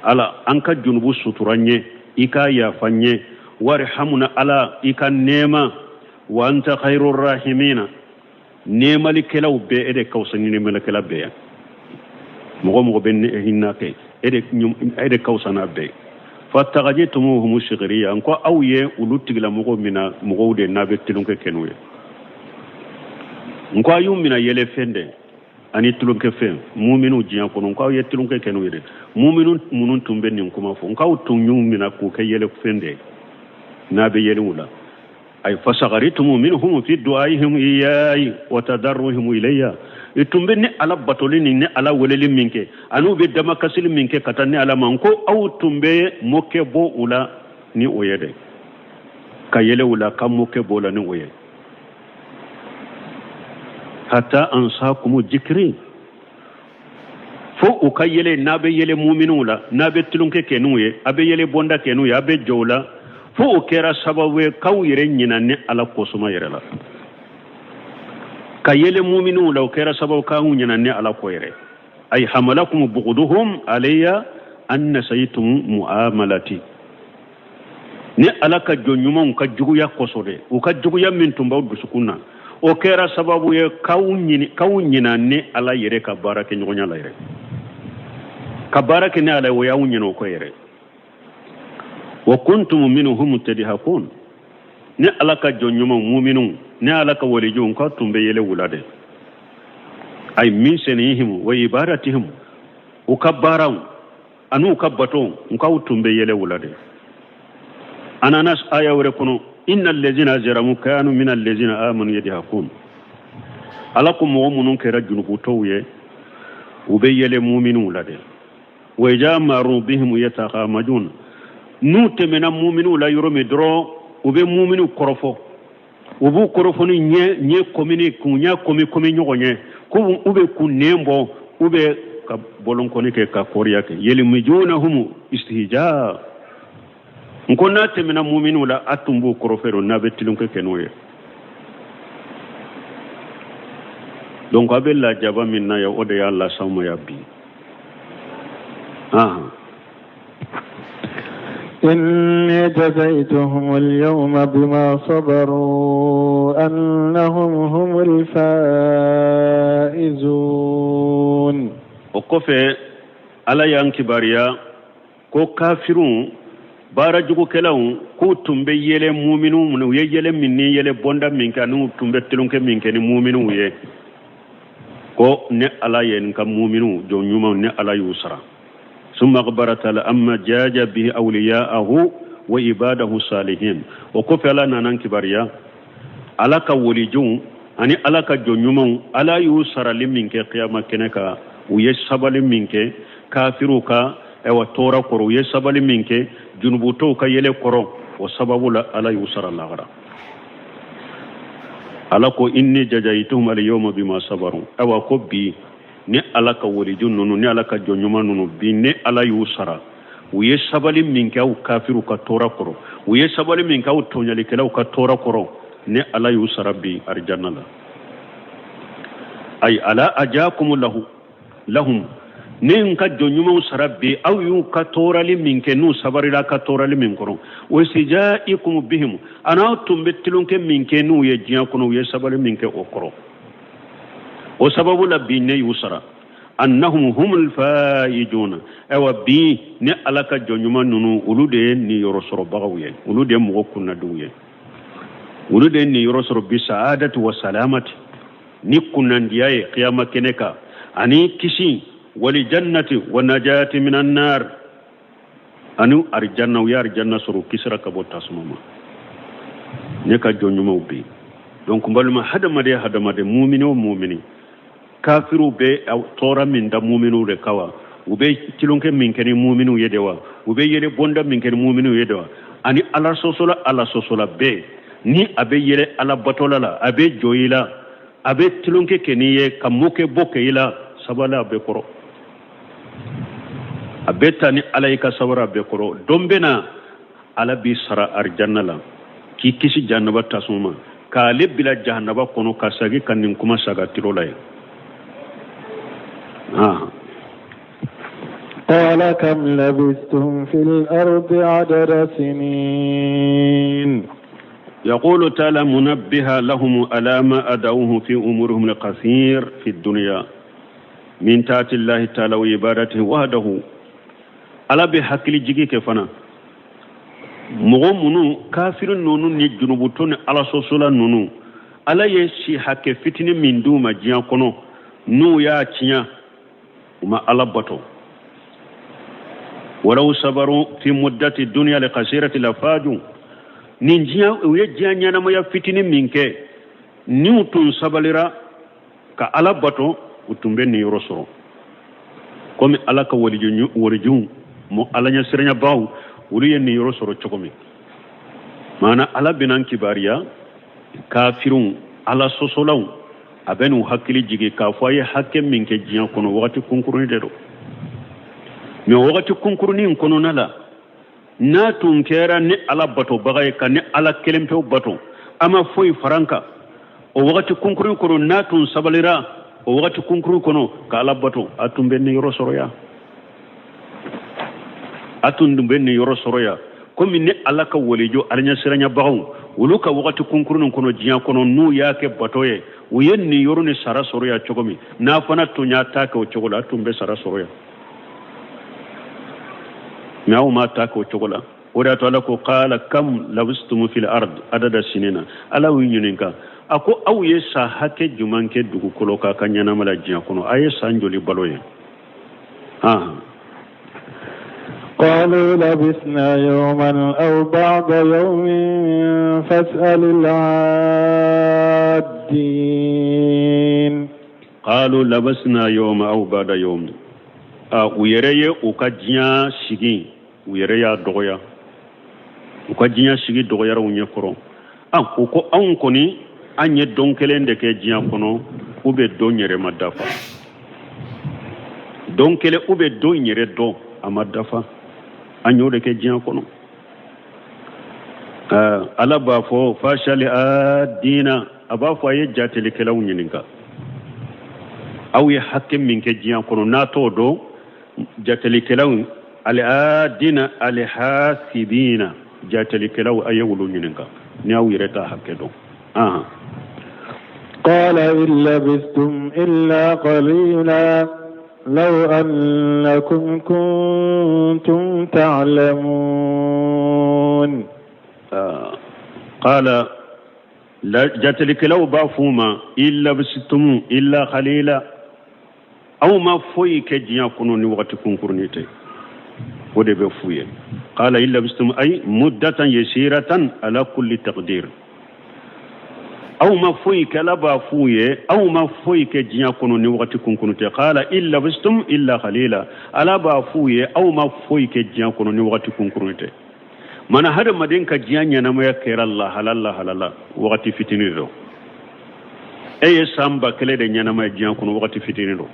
Ala, an ka junubu sutura n ye, i k'a yafa n ye, warhamuna, Ala i ka nɛɛma, wa anta khairu rahimina, nɛɛmalikɛlaw bɛɛ e de ka fisa ni nɛɛmalikɛla bɛɛ ye, mɔgɔ mɔgɔ bɛ hinɛ kɛ e de ka fisa n'a bɛɛ ye. Fatakajitumuhum sigiriya, n ko aw ye olu tigilamɔgɔw mina mɔgɔw de n'a bɛ tulonkɛ kɛ n'u ye, n ko a y'u mina yɛlɛfɛn de ani tulonkɛfɛn muminu diɲɛ kɔnɔ, n ko aw ye tulonkɛ kɛ n'u ye dɛ. Muminu minnu tun bɛ nin kuma fɔ, n k'aw tun y'u mina k'u kɛ yɛlɛfɛn de n'a bɛ yɛlɛ u la. Ay fasagaritumu minhum fi du'aihim iyayi wa tadarruhim ilayya, i tun bɛ ne Ala batoli ni ne Ala weleli min kɛ ani u bɛ damakasili min kɛ ka taa ne Ala ma, n ko aw tun bɛ mɔkɛ bɔ u la ni o ye dɛ, ka yɛlɛ u la ka mɔkɛ bɔ u la ni o ye. Hatta ansakumu jikiri, fo u ka yɛlɛ n'a bɛ yɛlɛ muminuw la, n'a bɛ tulonkɛ kɛ n'u ye, a bɛ yɛlɛ bɔnda kɛ n'u ye, a bɛ jɔ u la, fo o kɛra sababu ye k'aw yɛrɛ ɲina ne Ala kosuma yɛrɛ la. Ka yɛlɛ muminuw la, o kɛra sababu k'aw ɲina ne Ala kɔ yɛrɛ. Ay hamalakum buguduhum alayya an nasaytum muamalati, ne Ala ka jɔn ɲumanw ka juguya kosɔn dɛ, u ka juguya min tun b'aw dusukun na, o kɛra sababu ye k'aw ɲina ne Ala yɛrɛ ka baara kɛ ɲɔgɔnya la yɛrɛ, ka baara kɛ ne Ala ye, o y'aw ɲina o kɔ yɛrɛ. Wa kuntum minhum tadihakun, ne Ala ka jɔn ɲumanw muminuw, ne Ala ka walijuw, k'aw tun bɛ yɛlɛ u la dɛ. Ay min sanihim wa ibadatihim, u ka baaraw an'u ka bato, n k'aw tun bɛ yɛlɛ u la dɛ. A nana aya wɛrɛ kɔnɔ, inna allazina ajramu kanu min allazina amanu yadihakun, Ala ko mɔgɔ minnu kɛra junubutɔw ye, u bɛ yɛlɛ muminuw la dɛ. Wa iza maru bihim yatagamajun, n'u tɛmɛna muminuw la yɔrɔ min dɔrɔn, u bɛ muminuw kɔrɔfɔ, u b'u kɔrɔfɔ ni ɲɛ kɔmini, k'u ɲɛ kɔmi kɔmi ɲɔgɔn ye, ko u bɛ k'u nɛn bɔ, u bɛ ka bɔlɔnkɔni kɛ ka kɔriya kɛ, yelimijunahum istihja, n ko n'a tɛmɛna muminiw la, a tun b'u kɔrɔfɔ n'a bɛ tulonkɛ kɛ n'o ye. Donc a bɛ lajaba min na yan, o de y'a las'aw ma yan bi. إني جزيتهم اليوم بما صبروا أنهم هم الفائزون. O kɔfɛ, Ala y'an kibaruya ko kafiriw, baara jugukɛlaw, k'u tun bɛ yɛlɛ muminiw, u ye yɛlɛ min ni yɛlɛ bɔnda min kɛ, n'u tun bɛ tulonkɛ min kɛ ni muminiw ye, ko ne Ala ye n ka muminiw, jɔn ɲumanw, ne Ala y'u sara. Summa akhbara taala amma jaja bihi awliyaahu wa ibadahu salihin. O kɔfɛ, Ala nana kibaruya Ala ka walijuw ani Ala ka jɔn ɲumanw, Ala y'u sarali min kɛ kiyama kɛnɛ kan, u ye sabali min kɛ kafiriw ka ɛwa tɔɔrɔ kɔrɔ, u ye sabali min kɛ junubutɔw ka yɛlɛ kɔrɔ, o sababu la Ala y'u sara lahara. Ala ko: inni jajayituhum alyawma bima sabaru. Awa, ko bi ni Ala ka waliju ninnu ni Ala ka jɔn ɲuman ninnu, bi ni Ala y'u sara, u ye sabali min kɛ aw kafiriw ka tɔɔrɔ kɔrɔ, u ye sabali min kɛ aw tɔɲalikɛlaw ka tɔɔrɔ kɔrɔ, ni Ala y'u sara bi arijanna la. Ayi, ala ajakum lahu lahum, ne n ka jɔn ɲumanw sara bi, aw y'u ka tɔɔrɔli min kɛ, n'u sabarila ka tɔɔrɔli min kɔrɔ, wa istijaikum bihim, an'aw tun bɛ tulonkɛ min kɛ n'u ye diɲɛ kɔnɔ, u ye sabali min kɛ o kɔrɔ, o sababu la bi ne y'u sara, annahum humul faizuna. Ayiwa, bi ne Ala ka jɔn ɲuman ninnu, olu de ye niyɔrɔ sɔrɔbagaw ye, olu de ye mɔgɔ kunnadiw ye, olu de ye niyɔrɔ sɔrɔ bi saadati wa salamati, ni kunnandiya ye kiyama kɛnɛ kan, ani kisi, wali jannati wa najati minan nar, ani arijanna, u ye arijanna sɔrɔ, kisira ka bɔ tasuma ma, ne ka jɔn ɲumanw bi. Donc n balima hadamaden, hadamaden mumini o mumini, kafiriw bɛ tɔɔrɔ min da muminiw de kan wa, u bɛ tulonkɛ min kɛ ni muminiw ye de wa, u bɛ yɛlɛ bonda min kɛ ni muminiw ye de wa, ani Ala sɔsɔla, Ala sɔsɔla bɛɛ ni a bɛ yɛlɛ Ala batola la, a bɛ jɔ i la, a bɛ tulonkɛ kɛ n'i ye, ka mokɛ bɔ kɛ i la, sabali a bɛɛ kɔrɔ. A bɛ ta ni Ala y'i ka sabara a bɛɛ kɔrɔ, don bɛ na Ala b'i sara arijanna la, k'i kisi jahanaba tasuma ma, k'ale bila jahanaba kɔnɔ, ka sagi ka nin kuma saga tiro la ye. قال كم لبثتم في الأرض عدد سنين. يقول تعالى منبها لهم على ما أدوه في أمورهم القصير في الدنيا من طاعة الله تعالى وعبادته وحده. Ala bɛ hakili jigi kɛ fana mɔgɔ minnu, kafiri ninnu ni junubutɔ ni alasɔsɔla ninnu, Ala ye si hakɛ fitinin min d'u ma diɲɛ kɔnɔ, n'u y'a tiɲɛ, u ma Ala bato. Walaw sabaru fi muddati dunya liqasirati lafaju, nin diɲɛ, u ye diɲɛ ɲɛnamaya fitinin min kɛ, n'u tun sabalira ka Ala bato, u tun bɛ nin yɔrɔ sɔrɔ, komi Ala ka walijuw mɔ Ala ɲɛsiranyabaw, olu ye nin yɔrɔ sɔrɔ cogo min. Maana Ala bɛna kibaruya kafiriw, Ala sɔsɔlaw, a bɛ n'u hakili jigin k'a fɔ a ye hakɛ min kɛ diɲɛ kɔnɔ, wagati kunkurunin de don. Mɛ wagati kunkurunin kɔnɔna la, n'a tun kɛra ni Ala batobaga ye, ka ni Ala kelen pewu bato, a ma foyi faran kan o wagati kunkurunin kɔnɔ, n'a tun sabalira o wagati kunkurunin kɔnɔ ka Ala bato, a tun bɛ nin yɔrɔ sɔrɔ yan, a tun bɛ nin yɔrɔ sɔrɔ yan, komi ni Ala ka walijo alaɲɛsiranyabagaw, olu ka wagati kunkurunin kɔnɔ diɲɛ kɔnɔ, n'u y'a kɛ bato ye, u ye nin yɔrɔ ni sara sɔrɔ yan cogo min, n'a fana tun y'a ta kɛ o cogo la, a tun bɛ sara sɔrɔ yan. Mɛ aw m'a ta kɛ o cogo la. O de y'a to Ala ko: qala kam labistum fil ard adada sinina. Ala y'u ɲininka, a ko: aw ye san hakɛ jumɛn kɛ dugukolo kan ka ɲɛnama la diɲɛ kɔnɔ? A ye san joli balo ye? قالوا لبثنا يوما أو بعض يوم فاسأل العادين. قالوا لبثنا يوم أو بعد يوم. U yɛrɛ ye u ka diɲɛ sigi, u yɛrɛ y'a dɔgɔya, u ka diɲɛ sigi dɔgɔyara u ɲɛ kɔrɔ. U ko: anw kɔni, an ye don kelen de kɛ diɲɛ kɔnɔ, u bɛ don yɛrɛ ma dafa, don kelen u bɛ don yɛrɛ dɔn, a ma dafa, an y'o de kɛ diɲɛ kɔnɔ. Ala b'a fɔ: fasali adina, a b'a fɔ a ye jatelikɛlaw ɲininka. Aw ye hakɛ min kɛ diɲɛ kɔnɔ, n'a t'o dɔn, jatelikɛlaw, al-adina al-hasibina, jatelikɛlaw, a ye olu ɲininka ni aw yɛrɛ t'a hakɛ dɔn. Ahan. قال إن لبثتم إلا قليلا لو أنكم كنتم تعلمون. قال, jatelikɛlaw b'a f'u ma: in labistum illa qalila, aw ma foyi kɛ diɲɛ kɔnɔ ni wagati kunkurunin tɛ. O de bɛ f'u ye. Qala in labistum ay muddatan yasiratan ala kulli taqdir, aw ma foyi kɛ. Ala b'a f'u ye: aw ma foyi kɛ diɲɛ kɔnɔ ni wagati kunkurun tɛ. Qala in labistum illa qalila, Ala b'a f'u ye: aw ma foyi kɛ diɲɛ kɔnɔ ni wagati kunkurun tɛ. Mana hadamaden ka diɲɛ ɲɛnamaya kɛra lahala lahala la, wagati fitinin don. E ye san 1000 de ɲɛnamaya diɲɛ kɔnɔ, wagati fitinin don.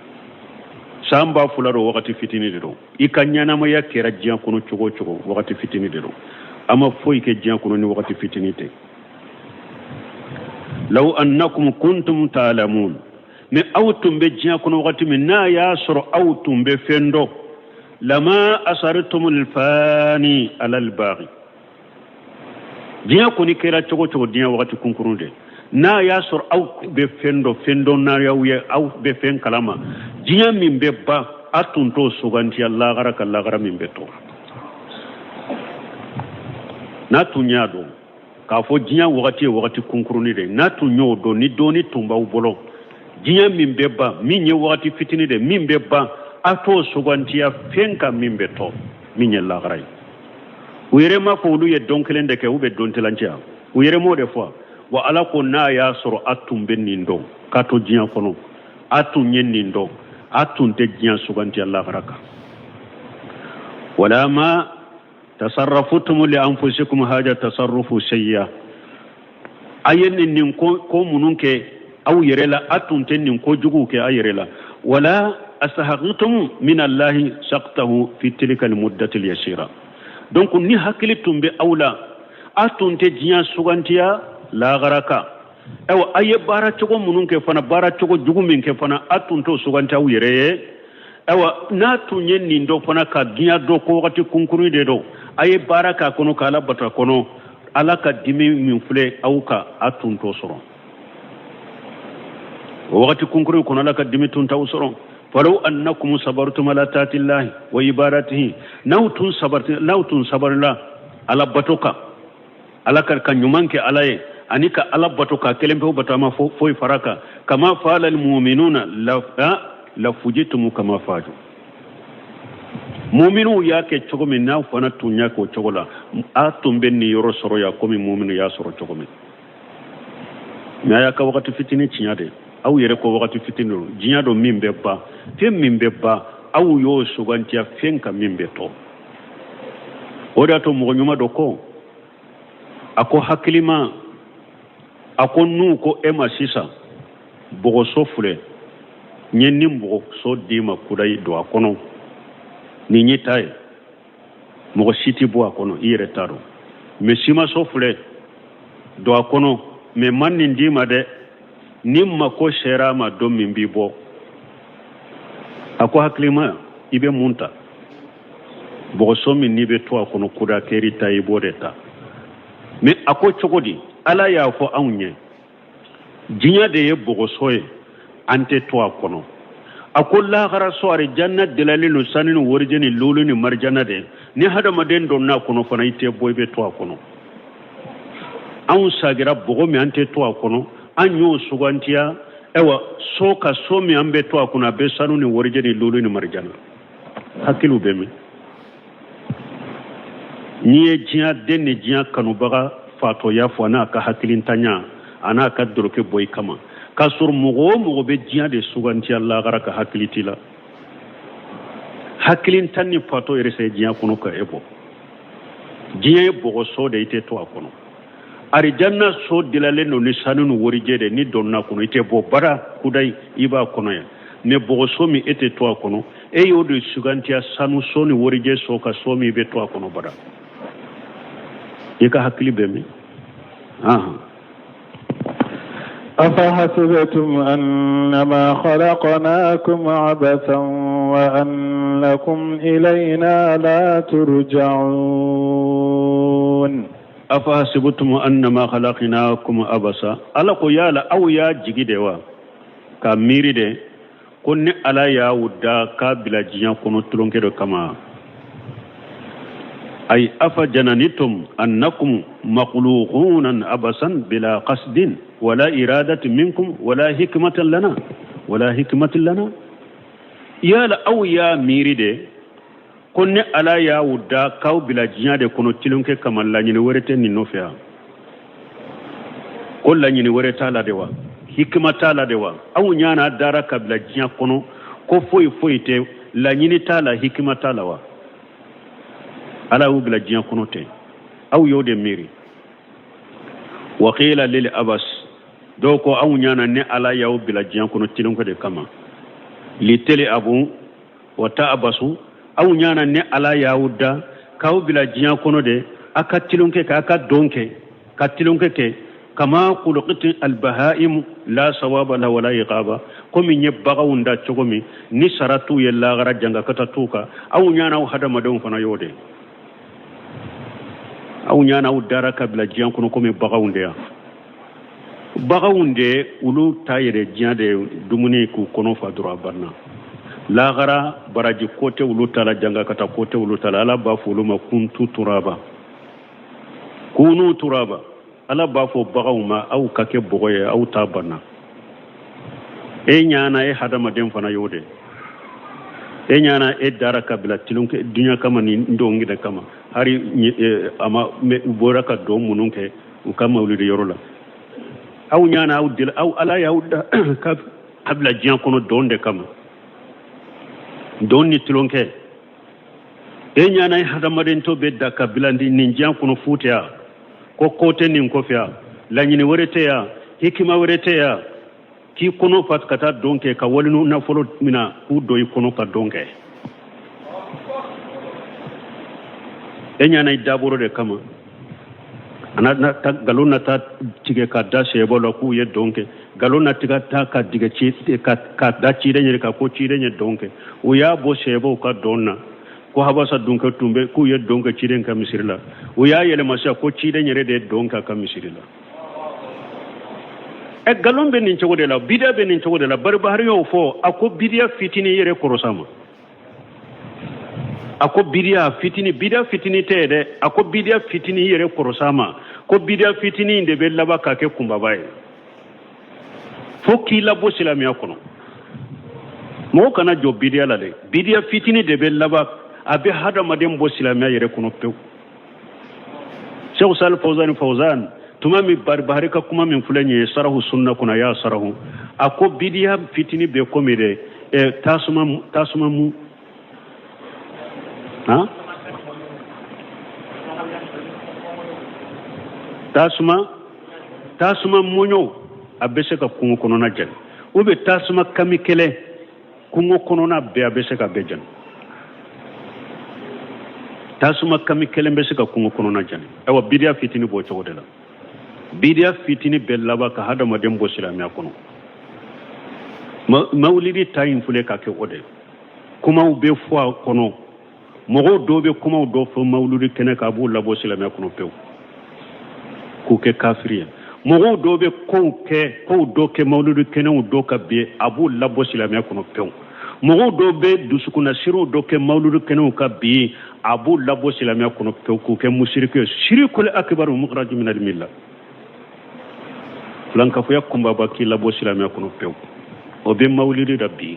San 2000 don, wagati fitinin de don. I ka ɲɛnamaya kɛra diɲɛ kɔnɔ cogo o cogo, wagati fitinin de don. A ma foyi kɛ diɲɛ kɔnɔ ni wagati fitinin tɛ. Law annakum kuntum ta'lamun, mais aw tun bɛ diɲɛ kɔnɔ wagati min n'a y'a sɔrɔ aw tun bɛ fɛn dɔn, lama asartumul fani alal baghi. Diɲɛ kɔni kɛra cogo cogo, diɲɛ wagati kunkurun de. N'a y'a sɔrɔ aw bɛ fɛn dɔn, fɛn dɔn n'a y'aw ye, aw bɛ fɛn kalama, diɲɛ min bɛ ban, a tun t'o sugantiya lagara ka lagara min bɛ to. N'a tun y'a dɔn k'a fɔ diɲɛ wagati ye wagati kunkurunin de, n'a tun y'o dɔn, ni dɔnni tun b'aw bolo, diɲɛ min bɛ ban, min ye wagati fitinin de, min bɛ ban, a t'o sugantiya fɛn kan min bɛ to, min ye lagara ye. U yɛrɛ m'a fɔ olu ye don kelen de kɛ u bɛ don tilancɛ, u yɛrɛ m'o de fɔ wa. Ala ko n'a y'a sɔrɔ a tun bɛ nin dɔn k'a to diɲɛ kɔnɔ, a tun ye nin dɔn, a tun tɛ diɲɛ sugantiya lagara kan. Wala ma tasarrafutum li anfusikum haja tasarrufu sayya, a ye nin ko minnu kɛ aw yɛrɛ la, a tun tɛ nin ko juguw kɛ a yɛrɛ la. Wala astahaqitum min allahi saqtahu fi tilka almuddati alyasira. Donc ni hakili tun bɛ aw la, a tun tɛ diɲɛ sugantiya lagara kan. Ayiwa, a ye baara cogo minnu kɛ fana, baara cogo jugu min kɛ fana, a tun t'o suganti aw yɛrɛ ye. Ayiwa, n'a tun ye nin dɔ fana ka diɲɛ dɔ ko wagati kunkurun de don, a ye baara k'a kɔnɔ ka Ala bato a kɔnɔ, Ala ka dimi min filɛ aw kan, a tun t'o sɔrɔ o wagati kunkurun kɔnɔ. Ala ka dimi tun t'aw sɔrɔ. Falaw annakum sabartum ala taatillahi wa ibadatihi, n'aw tun sabarti, n'aw tun sabarila Ala bato kan, Ala ka ɲuman kɛ Ala ye ani ka Ala bato ka kelen pewu bato, a ma foyi fara kan, kama fala almuminuna la la fujitum kama faju, muminu y'a kɛ cogo min, n'aw fana tun y'a kɛ o cogo la, a tun bɛ nin yɔrɔ sɔrɔ yan komi muminu y'a sɔrɔ cogo min. Mais a y'a ka wagati fitinin tiɲɛ de. Aw yɛrɛ ko wagati fitinin don, diɲɛ don min bɛ ban, fɛn min bɛ ban, aw y'o sugantiya fɛn kan min bɛ to. O de y'a to mɔgɔ ɲuman dɔ ko, a ko hakilima, a ko n'u ko e ma sisan bɔgɔso filɛ, n ye nin bɔgɔso d'i ma kudayi, don a kɔnɔ, nin y'i ta ye, mɔgɔ si tɛ bɔ a kɔnɔ, i yɛrɛ ta don. Mais simaso filɛ, don a kɔnɔ, mais man nin d'i ma dɛ, ni mako sera a ma don min b'i bɔ. A ko hakilima, i bɛ mun ta? Bɔgɔso min n'i bɛ to a kɔnɔ kuda kɛri ta, i b'o de ta. Mais a ko cogo di? Ala y'a fɔ anw ye diɲɛ de ye bɔgɔso ye, an tɛ to a kɔnɔ. A ko laharaso, arijanna dilalen don sanu ni warijɛ ni lulu ni marijana de. Ni hadamaden donna a kɔnɔ fana, i tɛ bɔ, i bɛ to a kɔnɔ. Anw sagira bɔgɔ min an tɛ to a kɔnɔ, an y'o sugantiya. Ayiwa, so ka so min an bɛ to a kɔnɔ, a bɛ sanu ni warijɛ ni lulu ni marijana. Hakiliw bɛ min? N'i ye diɲɛ den ni diɲɛ kanubaga fatɔya fɔ, a n'a ka hakilintanya, a n'a ka doroke bɔ i kama, k'a sɔrɔ mɔgɔ o mɔgɔ bɛ diɲɛ de sugantiya lagara ka hakili t'i la. Hakilintan ni fatɔ yɛrɛ se diɲɛ kɔnɔ ka e bɔ. Diɲɛ ye bɔgɔso de, i tɛ to a kɔnɔ. Arijanna so dilalen don ni sanu ni warijɛ de, ni donna kɔnɔ i tɛ bɔ bara kudayi, i b'a kɔnɔ yan. Mais bɔgɔso min e tɛ to a kɔnɔ, e y'o de sugantiya sanu so ni warijɛ so ka so min i bɛ to a kɔnɔ bara. I ka hakili bɛ min? أفحسبتم أنما خلقناكم عبثا وأنكم إلينا لا ترجعون أفحسبتم أنما خلقناكم عبثا Ala ko yala aw y'a jigi de wa ka miiri de ko ne Ala y'aw da k'a bila diɲɛ kɔnɔ tulonkɛ dɔ kama ay afa jananitum annakum makhluquna abasan bila qasdin wala iradati minkum wala hikmatan lana wala hikmatin lana yala aw y'a miiri de ko ne Ala y'aw da k'aw bila diɲɛ de kɔnɔ tulonkɛ kama laɲini wɛrɛ tɛ nin nɔfɛ yan ko laɲini wɛrɛ t'a la de wa hikima t'a la de wa aw ɲana dara ka bila diɲɛ kɔnɔ ko foyi foyi tɛ laɲini t'a la hikima t'a la wa Ala y'u bila diɲɛ kɔnɔ ten aw y'o de miiri wakila lil abas dɔw ko aw ɲana ne Ala y'aw bila diɲɛ kɔnɔ tulonkɛ de kama litali abu wa ta'abasu aw ɲana ne Ala y'aw da k'aw bila diɲɛ kɔnɔ de a ka tulonkɛ kɛ a ka dɔn kɛ ka tulonkɛ kɛ kama kulukitu albahaim la sawaba la wala iqaba komi n ye baganw da cogo min ni sara t'u ye lagara jangakata t'u kan aw ɲana aw hadamadenw fana y'o de aw ɲana aw dara ka bila diɲɛ kɔnɔ komi baganw de yan baganw de olu ta yɛrɛ diɲɛ de dumuni k'u kɔnɔ fa dɔrɔn a banna lagara baraji ko tɛ olu ta la jangakata ko tɛ olu ta la Ala b'a fɔ olu ma kuntu turaba kunu turaba Ala b'a fɔ baganw ma aw ka kɛ bɔgɔ ye aw ta banna e ɲana e hadamaden fana y'o de e ɲana e dara ka bila tulonkɛ duɲa kama ni dɔnkili de kama hari e, a ma u bɔra ka dɔn minnu kɛ u ka mawulidi yɔrɔ la aw ɲana aw deli aw Ala y'aw da ka bila diɲɛ kɔnɔ dɔn de kama dɔn ni tulonkɛ e ɲana e hadamaden to bɛ da ka bila nin diɲɛ kɔnɔ fu tɛ yan ko ko tɛ nin kɔfɛ yan laɲini wɛrɛ tɛ yan hikima wɛrɛ tɛ yan k'i kɔnɔ fa ka taa dɔn kɛ ka wali nafolo mina k'u don i kɔnɔ ka dɔn kɛ e ɲana i dabɔr'o de kama a na ta nkalon na taa tigɛ ka da sahabaw la k'u ye dɔn kɛ nkalon na tigɛ ta ka tigɛ ci ka da ciden yɛrɛ kan ko ciden ye dɔn kɛ u y'a bɔ sahabaw ka dɔn na ko habasa dunkɛ tun bɛ k'u ye dɔn kɛ ciden ka misiri la u y'a yɛlɛma sisan ko ciden yɛrɛ de ye dɔn kɛ a ka misiri la ɛ nkalon bɛ nin cogo de la bidiya bɛ nin cogo de la Baribahari y'o fɔ a ko bidiya fitinin yɛrɛ kɔrɔsa ma a ko bidiya fitini bidiya fitini tɛ dɛ a ko bidiya fitini yɛrɛ kɔrɔsa ma ko bidiya fitini de bɛ laban ka kɛ kunbaba ye fo k'i labɔ silamɛya kɔnɔ mɔgɔ kana jɔ bidiya la dɛ bidiya fitini de bɛ laban a bɛ hadamaden bɔ silamɛya yɛrɛ kɔnɔ pewu Sheikh Salih Fawzan Fawzan tuma min Baribahari ka kuma min filɛ nin ye sarahu sunna kɔnɔ a y'a sarahu a ko bidiya fitini bɛ komi dɛ tasuma tasuma mu han tasuma tasuma mɔɲɔ a bɛ se ka kungo kɔnɔna jeni ou bien tasuma kami kelen kungo kɔnɔna bɛɛ a bɛ se ka bɛɛ jeni tasuma kami kelen bɛ se ka kungo kɔnɔna jeni ayiwa bidiya fitini b'o cogo de la bidiya fitini bɛ laban ka hadamaden bɔ silamɛya kɔnɔ mawulidi ta in filɛ ka kɛ o de kumaw bɛ fɔ a kɔnɔ mɔgɔw dɔw bɛ kumaw dɔ fɔ mawuludi kɛnɛ kan a b'u labɔ silamɛya kɔnɔ pewu k'u kɛ kafiri ye mɔgɔw dɔw bɛ kow kɛ kow dɔ kɛ mawuludi kɛnɛw dɔ kan bi a b'u labɔ silamɛya kɔnɔ pewu mɔgɔw dɔw bɛ dusukunnasiriw dɔ kɛ mawuludi kɛnɛw kan bi a b'u labɔ silamɛya kɔnɔ pewu k'u kɛ musiriku ye sirikul akibaru mukhraju minal milla filankafoya kunbaba k'i labɔ silamɛya kɔnɔ pewu o bɛ mawuludi la bi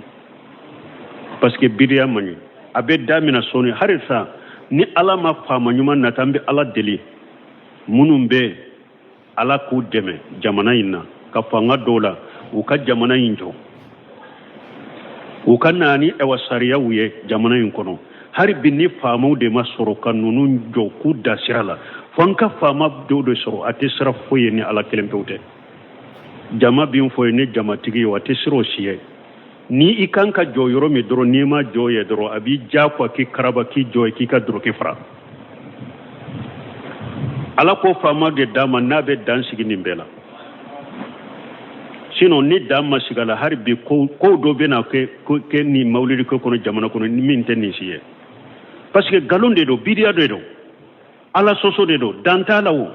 parce que bidiya man ɲi a bɛ damina sɔɔni hali sa ni Ala ma faama ɲuman nata an bɛ Ala deli minnu bɛ Ala k'u dɛmɛ jamana in na ka fanga dɔw la u ka jamana in jɔ u ka na ni ɛwa sariyaw ye jamana in kɔnɔ hali bi ni faamaw de ma sɔrɔ ka ninnu jɔ k'u da sira la fo an ka faama dɔw de sɔrɔ a tɛ sira foyi ye ni Ala kelen pewu tɛ jama bin fɔ ye ni jamatigi ye a tɛ sira o si ye ni i kan ka jɔ yɔrɔ min dɔrɔn n'i ma jɔ ye dɔrɔn a b'i diyagoya k'i karaba k'i jɔ ye k'i ka doroki fara Ala ko faama de d'a ma n'a bɛ dan sigi nin bɛɛ la Sinon ni dan ma sigi a la, hali bi ko kow dɔ bɛna kɛ nin mawulidi ko kɔnɔ jamana kɔnɔ min tɛ nin si ye, parce que nkalon de don, bidiya de don, Ala sɔsɔ de don, dan t'a la. O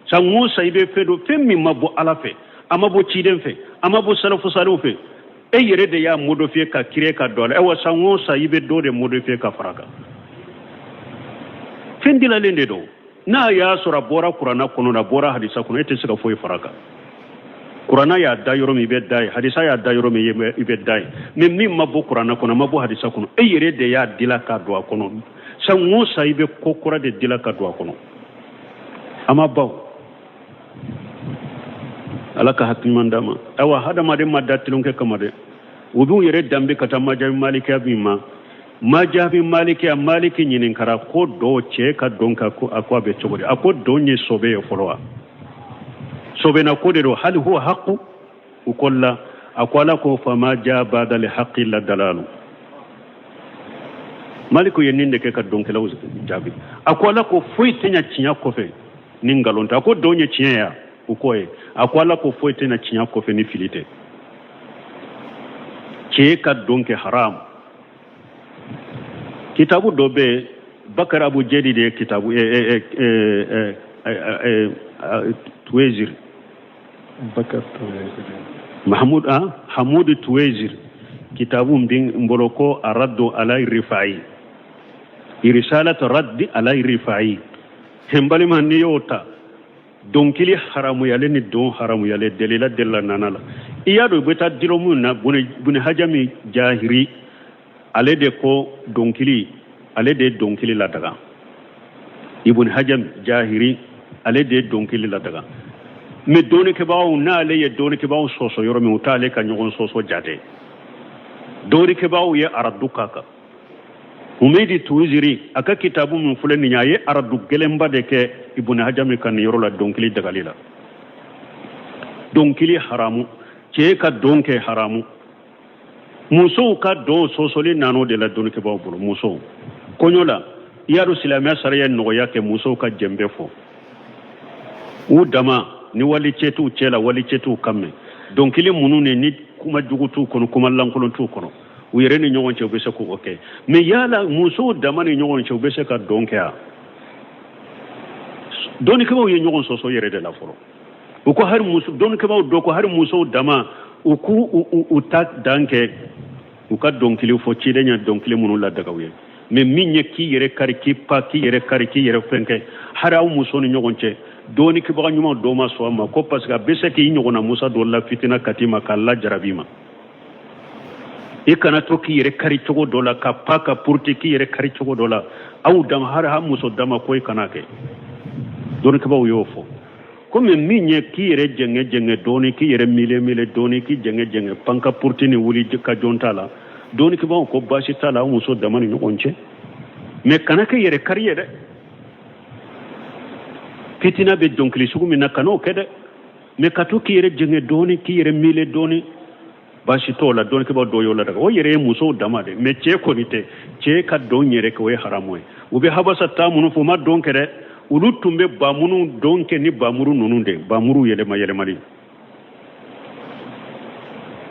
san o san i bɛ fɛn dɔ, fɛn min ma bɔ Ala fɛ, a ma bɔ ciden fɛ, a ma bɔ salafu saliw fɛ, e yɛrɛ de y'a modifier ka créer ka don a la. Ayiwa, san o san i bɛ dɔ de modifier ka fara a kan. Fɛn dilalen de don. N'a y'a sɔrɔ a bɔra kuranna kɔnɔ, a bɔra hadisa kɔnɔ, e tɛ se ka foyi fara a kan. Kuranna y'a da yɔrɔ min, i bɛ da ye. Hadisa y'a da yɔrɔ min, i bɛ da ye. Mais min ma bɔ kuranna kɔnɔ, a ma bɔ hadisa kɔnɔ, e yɛrɛ de y'a dila ka don a kɔnɔ. San o san i bɛ ko kura de dila ka don a kɔnɔ. A ma baw, Ala ka hakili ɲuman d'an ma. Ayiwa, hadamaden ma da tulonkɛ kama dɛ. U b'u yɛrɛ danbe ka taa majabi malikiya min ma, majabi malikiya, Maliki ɲininkara ko dɔ cɛ ka dɔn ka ko, a ko a bɛ cogo di? A ko dɔn ye sɔbɛ ye fɔlɔ wa? Sɔbɛna ko de don. Hali huwa haqu? U ko la. A ko Ala ko fama ja badal haqi la dalalu. Maliku ye nin de kɛ ka dɔnkɛlaw jaabi. A ko Ala ko foyi tɛ ɲa tiɲɛ kɔfɛ ni nkalon tɛ. A ko dɔn ye tiɲɛ ya? U ko ye. A ko Ala ko foyi tɛ na tiɲɛ kɔfɛ ni fili tɛ. Cɛ ka dɔn kɛ haram. Kitabu dɔ bɛ yen, Bakari Abu Jedi de ye kitabu Tuweziri. Bakar Tuweziri. Mahmud, ah, Hamudu Tuweziri, kitabu bin n bolo ko araddu ala rifai, risalatu raddi ala rifai. N balima, n'i y'o ta, dɔnkili haramuyalen ni don haramuyalen, delila delila nana la, i y'a dɔn i bɛ taa dilo mun na. Buni Hajami Jahiri, ale de ko dɔnkili, ale de ye dɔnkili ladaga. Ibn Hajam Jahiri, ale de ye dɔnkili ladaga. Mais dɔnnikɛbagaw, n'ale ye dɔnnikɛbagaw sɔsɔ yɔrɔ min, u t'ale ka ɲɔgɔn sɔsɔ jate. Dɔnnikɛbagaw ye aradu k'a kan. Humedi Tuwiziri, a ka kitabu min filɛ nin ye, a ye aradu gɛlɛnba de kɛ Ibn Hajami ka nin yɔrɔ la, dɔnkili dagali la. Dɔnkili haramu, cɛ ka dɔn kɛ haramu, musow ka dɔn sɔsɔli nan'o de la dɔnnikɛbaaw bolo. Musow kɔɲɔ la, i y'a dɔn silamɛya sariya ye nɔgɔya kɛ musow ka jɛnbɛ fɔ u dama ni wali cɛ t'u cɛ la, wali cɛ t'u kan mɛn. Dɔnkili minnu ni kuma jugu t'u kɔnɔ, kuma lankolon t'u kɔnɔ, u yɛrɛ ni ɲɔgɔn cɛ, u bɛ se k'o kɛ. Mais yala musow dama ni ɲɔgɔn cɛ, u bɛ se ka dɔn kɛ wa? Dɔnnikɛbaaw ye ɲɔgɔn sɔsɔ yɛrɛ de la fɔlɔ. U ko hari muso, dɔnnikɛbaaw dɔ ko hari musow dama, u k'u u ta dan kɛ, u ka dɔnkili fɔ, ciden ye dɔnkili minnu ladaga u ye. Mais min ye k'i yɛrɛ kari, k'i pa, k'i yɛrɛ kari, k'i yɛrɛ fɛn kɛ, hari aw muso ni ɲɔgɔn cɛ, dɔnnikɛbaga ɲuman dɔ ma sɔn a ma ko parce que a bɛ se k'i ɲɔgɔnna musa dɔ la fitina ka t'i ma k'a lajarabi ma. I kana to k'i yɛrɛ kari cogo dɔ la, ka pa, ka puruti, k'i yɛrɛ kari cogo dɔ la aw dama, hari ha muso dama ko i kana kɛ. Dɔnnikɛbaaw y'o fɔ. Komi min ye k'i yɛrɛ jɛngɛ jɛngɛ dɔɔni, k'i yɛrɛ mile mile dɔɔni, k'i jɛngɛ jɛngɛ, pan ka puruti ni wuli ka jɔn t'a la, dɔnnikɛbaaw ko baasi t'a la aw muso dama ni ɲɔgɔn cɛ. Mais kana kɛ yɛrɛ kari ye dɛ. Fitina bɛ dɔnkili sugu min na, kan'o kɛ dɛ. Mais ka to k'i yɛrɛ jɛngɛ dɔɔni, k'i yɛrɛ mile dɔɔni, baasi t'o la. Dɔnnikɛbaa dɔw y'o ladaga. O yɛrɛ ye musow dama de, mais cɛ kɔni tɛ. Cɛ ka dɔn yɛrɛ kɛ, o ye haramu ye. U bɛ habasa taa minnu fɔ, u ma dɔn kɛ dɛ. Olu tun bɛ ba minnu dɔn kɛ ni bamuru ninnu de, bamuru yɛlɛma yɛlɛmali,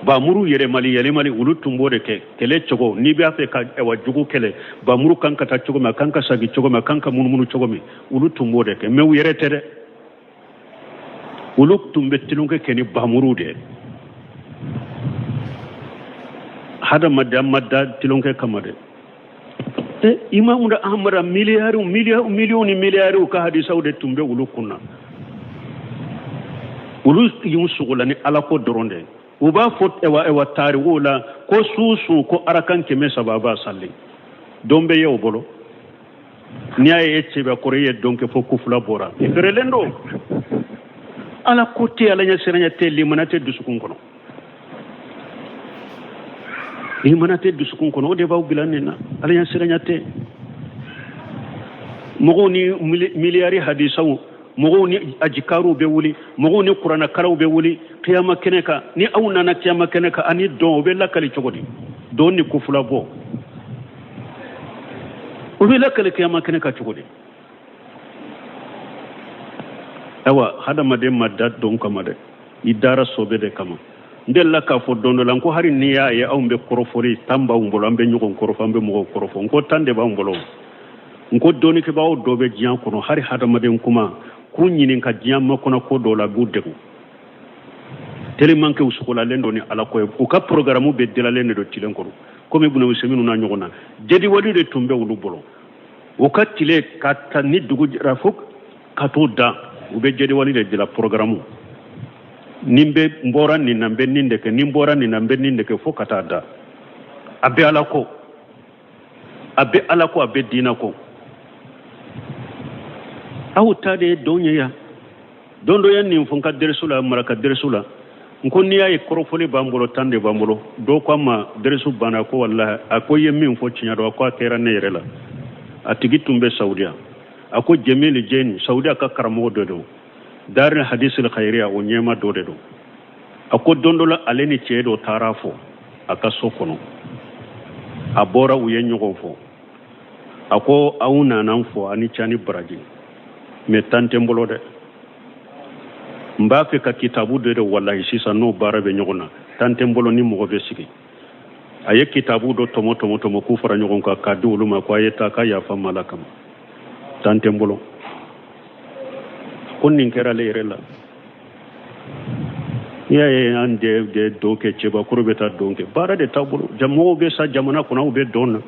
bamuru yɛlɛmali yɛlɛmali, olu tun b'o de kɛ kɛlɛ cogo. N'i b'a fɛ ka ɛwa jugu kɛlɛ, bamuru kan ka taa cogo min, a kan ka sagi cogo min, a kan ka munumunu cogo min, olu tun b'o de kɛ. Mais u yɛrɛ tɛ dɛ. Olu tun bɛ tulonkɛ kɛ ni bamuru de ye. Hadamaden ma da tulonkɛ kama dɛ. Imamu da Ahmada, miliyariw miliyɔn ni miliyariw ka hadisaw de tun bɛ olu kun na. Olu y'u sogola ni Ala ko dɔrɔn de. U b'a fɔ ɛwa tariku la ko su su ko arakan 300 b'a sali. Don bɛ ye o bolo. N'i y'a ye e cɛbakɔrɔ, i ye dɔn kɛ fo kufula bɔra, i feerelen don. Ala ko tɛ, Ala ɲɛsiranya tɛ, limana tɛ dusukun kɔnɔ, limana tɛ dusukun kɔnɔ. O de b'aw bila nin na. Ala ɲɛsiranya tɛ mɔgɔw ni miliyari hadisaw, mɔgɔw ni ajikaruw bɛ wuli, mɔgɔw ni kuranakaraw bɛ wuli kiyama kɛnɛ kan. Ni aw nana kiyama kɛnɛ kan, ani dɔn, o bɛ lakali cogo di? Dɔn ni kufula bɔ, o bɛ lakali kiyama kɛnɛ kan cogo di? Ayiwa, hadamaden ma da dɔn kama dɛ. I dara sɔbɛ de kama. N delila k'a fɔ don dɔ la, n ko hali n'i y'a ye anw bɛ kɔrɔfɔli temps b'anw bolo, an bɛ ɲɔgɔn kɔrɔfɔ, an bɛ mɔgɔw kɔrɔfɔ, n ko temps de b'anw bolo. N ko dɔnnikɛbaaw dɔ bɛ diɲɛ kɔnɔ, hali hadamaden kuma k'u ɲininka diɲɛ makɔnɔ ko dɔw la, a b'u degun tellement que u sogolalen don ni ala ko ye. U ka programme bɛɛ dilalen de don tilen kɔnɔ, komi Ibunu Usayiminu n'a ɲɔgɔn na, jadiwali de tun bɛ olu bolo. U ka tile ka ta ni dugu jɛra fo ka t'u da, u bɛ jadiwali de dila, programme: ni n bɛ n bɔra nin na, n bɛ nin de kɛ, ni n bɔra nin na, n bɛ nin de kɛ, fo ka taa da. A bɛ ala ko, a bɛ ala ko, a bɛ diinɛ ko. Aw ta de ye don ye yan. Don dɔ ye nin fɔ n ka derisu la, maraka derisu la, n ko n'i y'a ye kɔrɔfɔli b'an bolo, temps de b'an bolo. Dɔw ko an ma, derisu banna, ko walahi, a ko i ye min fɔ tiɲɛ don. A ko a kɛra ne yɛrɛ la. A tigi tun bɛ Saudiya. A ko Jemili Jeni, Saudiya ka karamɔgɔ dɔ don, Daril Hadisil Khayriya o ɲɛma dɔ de don. A ko don dɔ la, ale ni cɛ dɔ taara fɔ a ka so kɔnɔ. A bɔra, u ye ɲɔgɔn fɔ. A ko aw nana n fɔ, a ni ce, a ni baraji, mais temps tɛ n bolo dɛ, n b'a fɛ ka kitabu dɔ de walahi sisan, n'o baara bɛ ɲɔgɔn na, temps tɛ n bolo ni mɔgɔ bɛ sigi. A ye kitabu dɔ tɔmɔ tɔmɔ tɔmɔ k'u fara ɲɔgɔn kan k'a di olu ma, ko a ye taa, ka yafa ma ala kama, temps tɛ n bolo. Ko nin kɛra ale yɛrɛ la. N'i y'a ye an de don kɛ, cɛbakɔrɔ bɛ taa don kɛ, baara de t'a bolo. Mɔgɔw bɛ sa jamana kɔnɔ, aw bɛ don na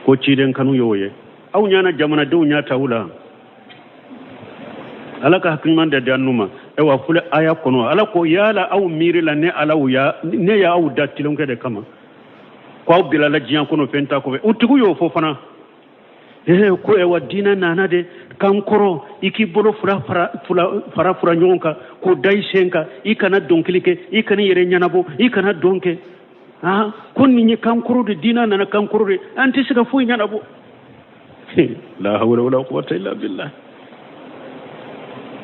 ko ciden kanu y'o ye. Aw ɲana jamanadenw ɲɛ t'aw la. Ala ka hakili ɲuman de di an ma. Ayiwa, filɛ aya kɔnɔ, Ala ko yala aw miiri la ne Ala ya ne y'aw da tilenkɛ de kama, ko aw bilala diɲɛ kɔnɔ fɛn t'a kɔfɛ. U tigiw y'o fɔ fana. Ee, ko ayiwa, diinɛ nana de kan kɔrɔ, i k'i bolo fila fara fara fara ɲɔgɔn kan k'o da i sen kan, i kana dɔnkili kɛ, i kana i yɛrɛ ɲɛnabɔ, i kana dɔn kɛ. Aa, ko nin ye kan kɔrɔ de, diinɛ nana kan kɔrɔ de, an tɛ se ka foyi ɲɛnabɔ. La hawla wala quwwata illa billah.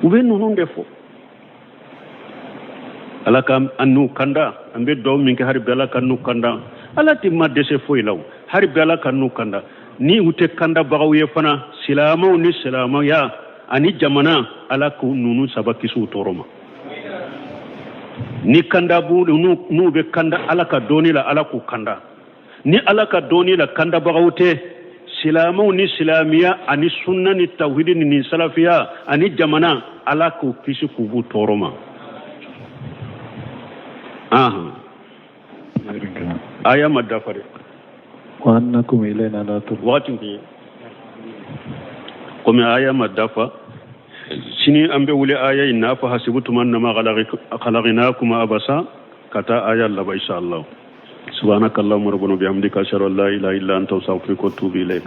U bɛ ninnu de fɔ. Ala ka an n'u kanda. An bɛ dugawu min kɛ hali bi, Ala ka n'u kanda. Ala tɛ ma dɛsɛ foyi la o. Hali bi, Ala ka n'u kanda. Ni u tɛ kandabagaw ye fana, silamɛw ni silamɛya ani jamana, Ala k'u ninnu saba kisi u tɔɔrɔ ma. Ni kanda b'u n'u bɛ kanda Ala ka dɔnni la, Ala k'u kanda. Ni Ala ka dɔnni la kandabagaw tɛ, silamɛw ni silamɛya ani sunna ni tawhidi ni salafiya ani jamana, Ala k'u kisi k'u b'u tɔɔrɔ ma. Ahan, aya ma dafa dɛ. Wa annakum ilayna la turja'un. Wagati kun ye komi aya ma dafa, sini an bɛ wuli aya in na, afa hasibtum annama khalaqnakum abasa, ka taa aya laban, insha Allah. Subhanaka allahumma rabbana bihamdika, ashhadu an la ilaha illa anta, astaghfiruka wa atubu ilayk.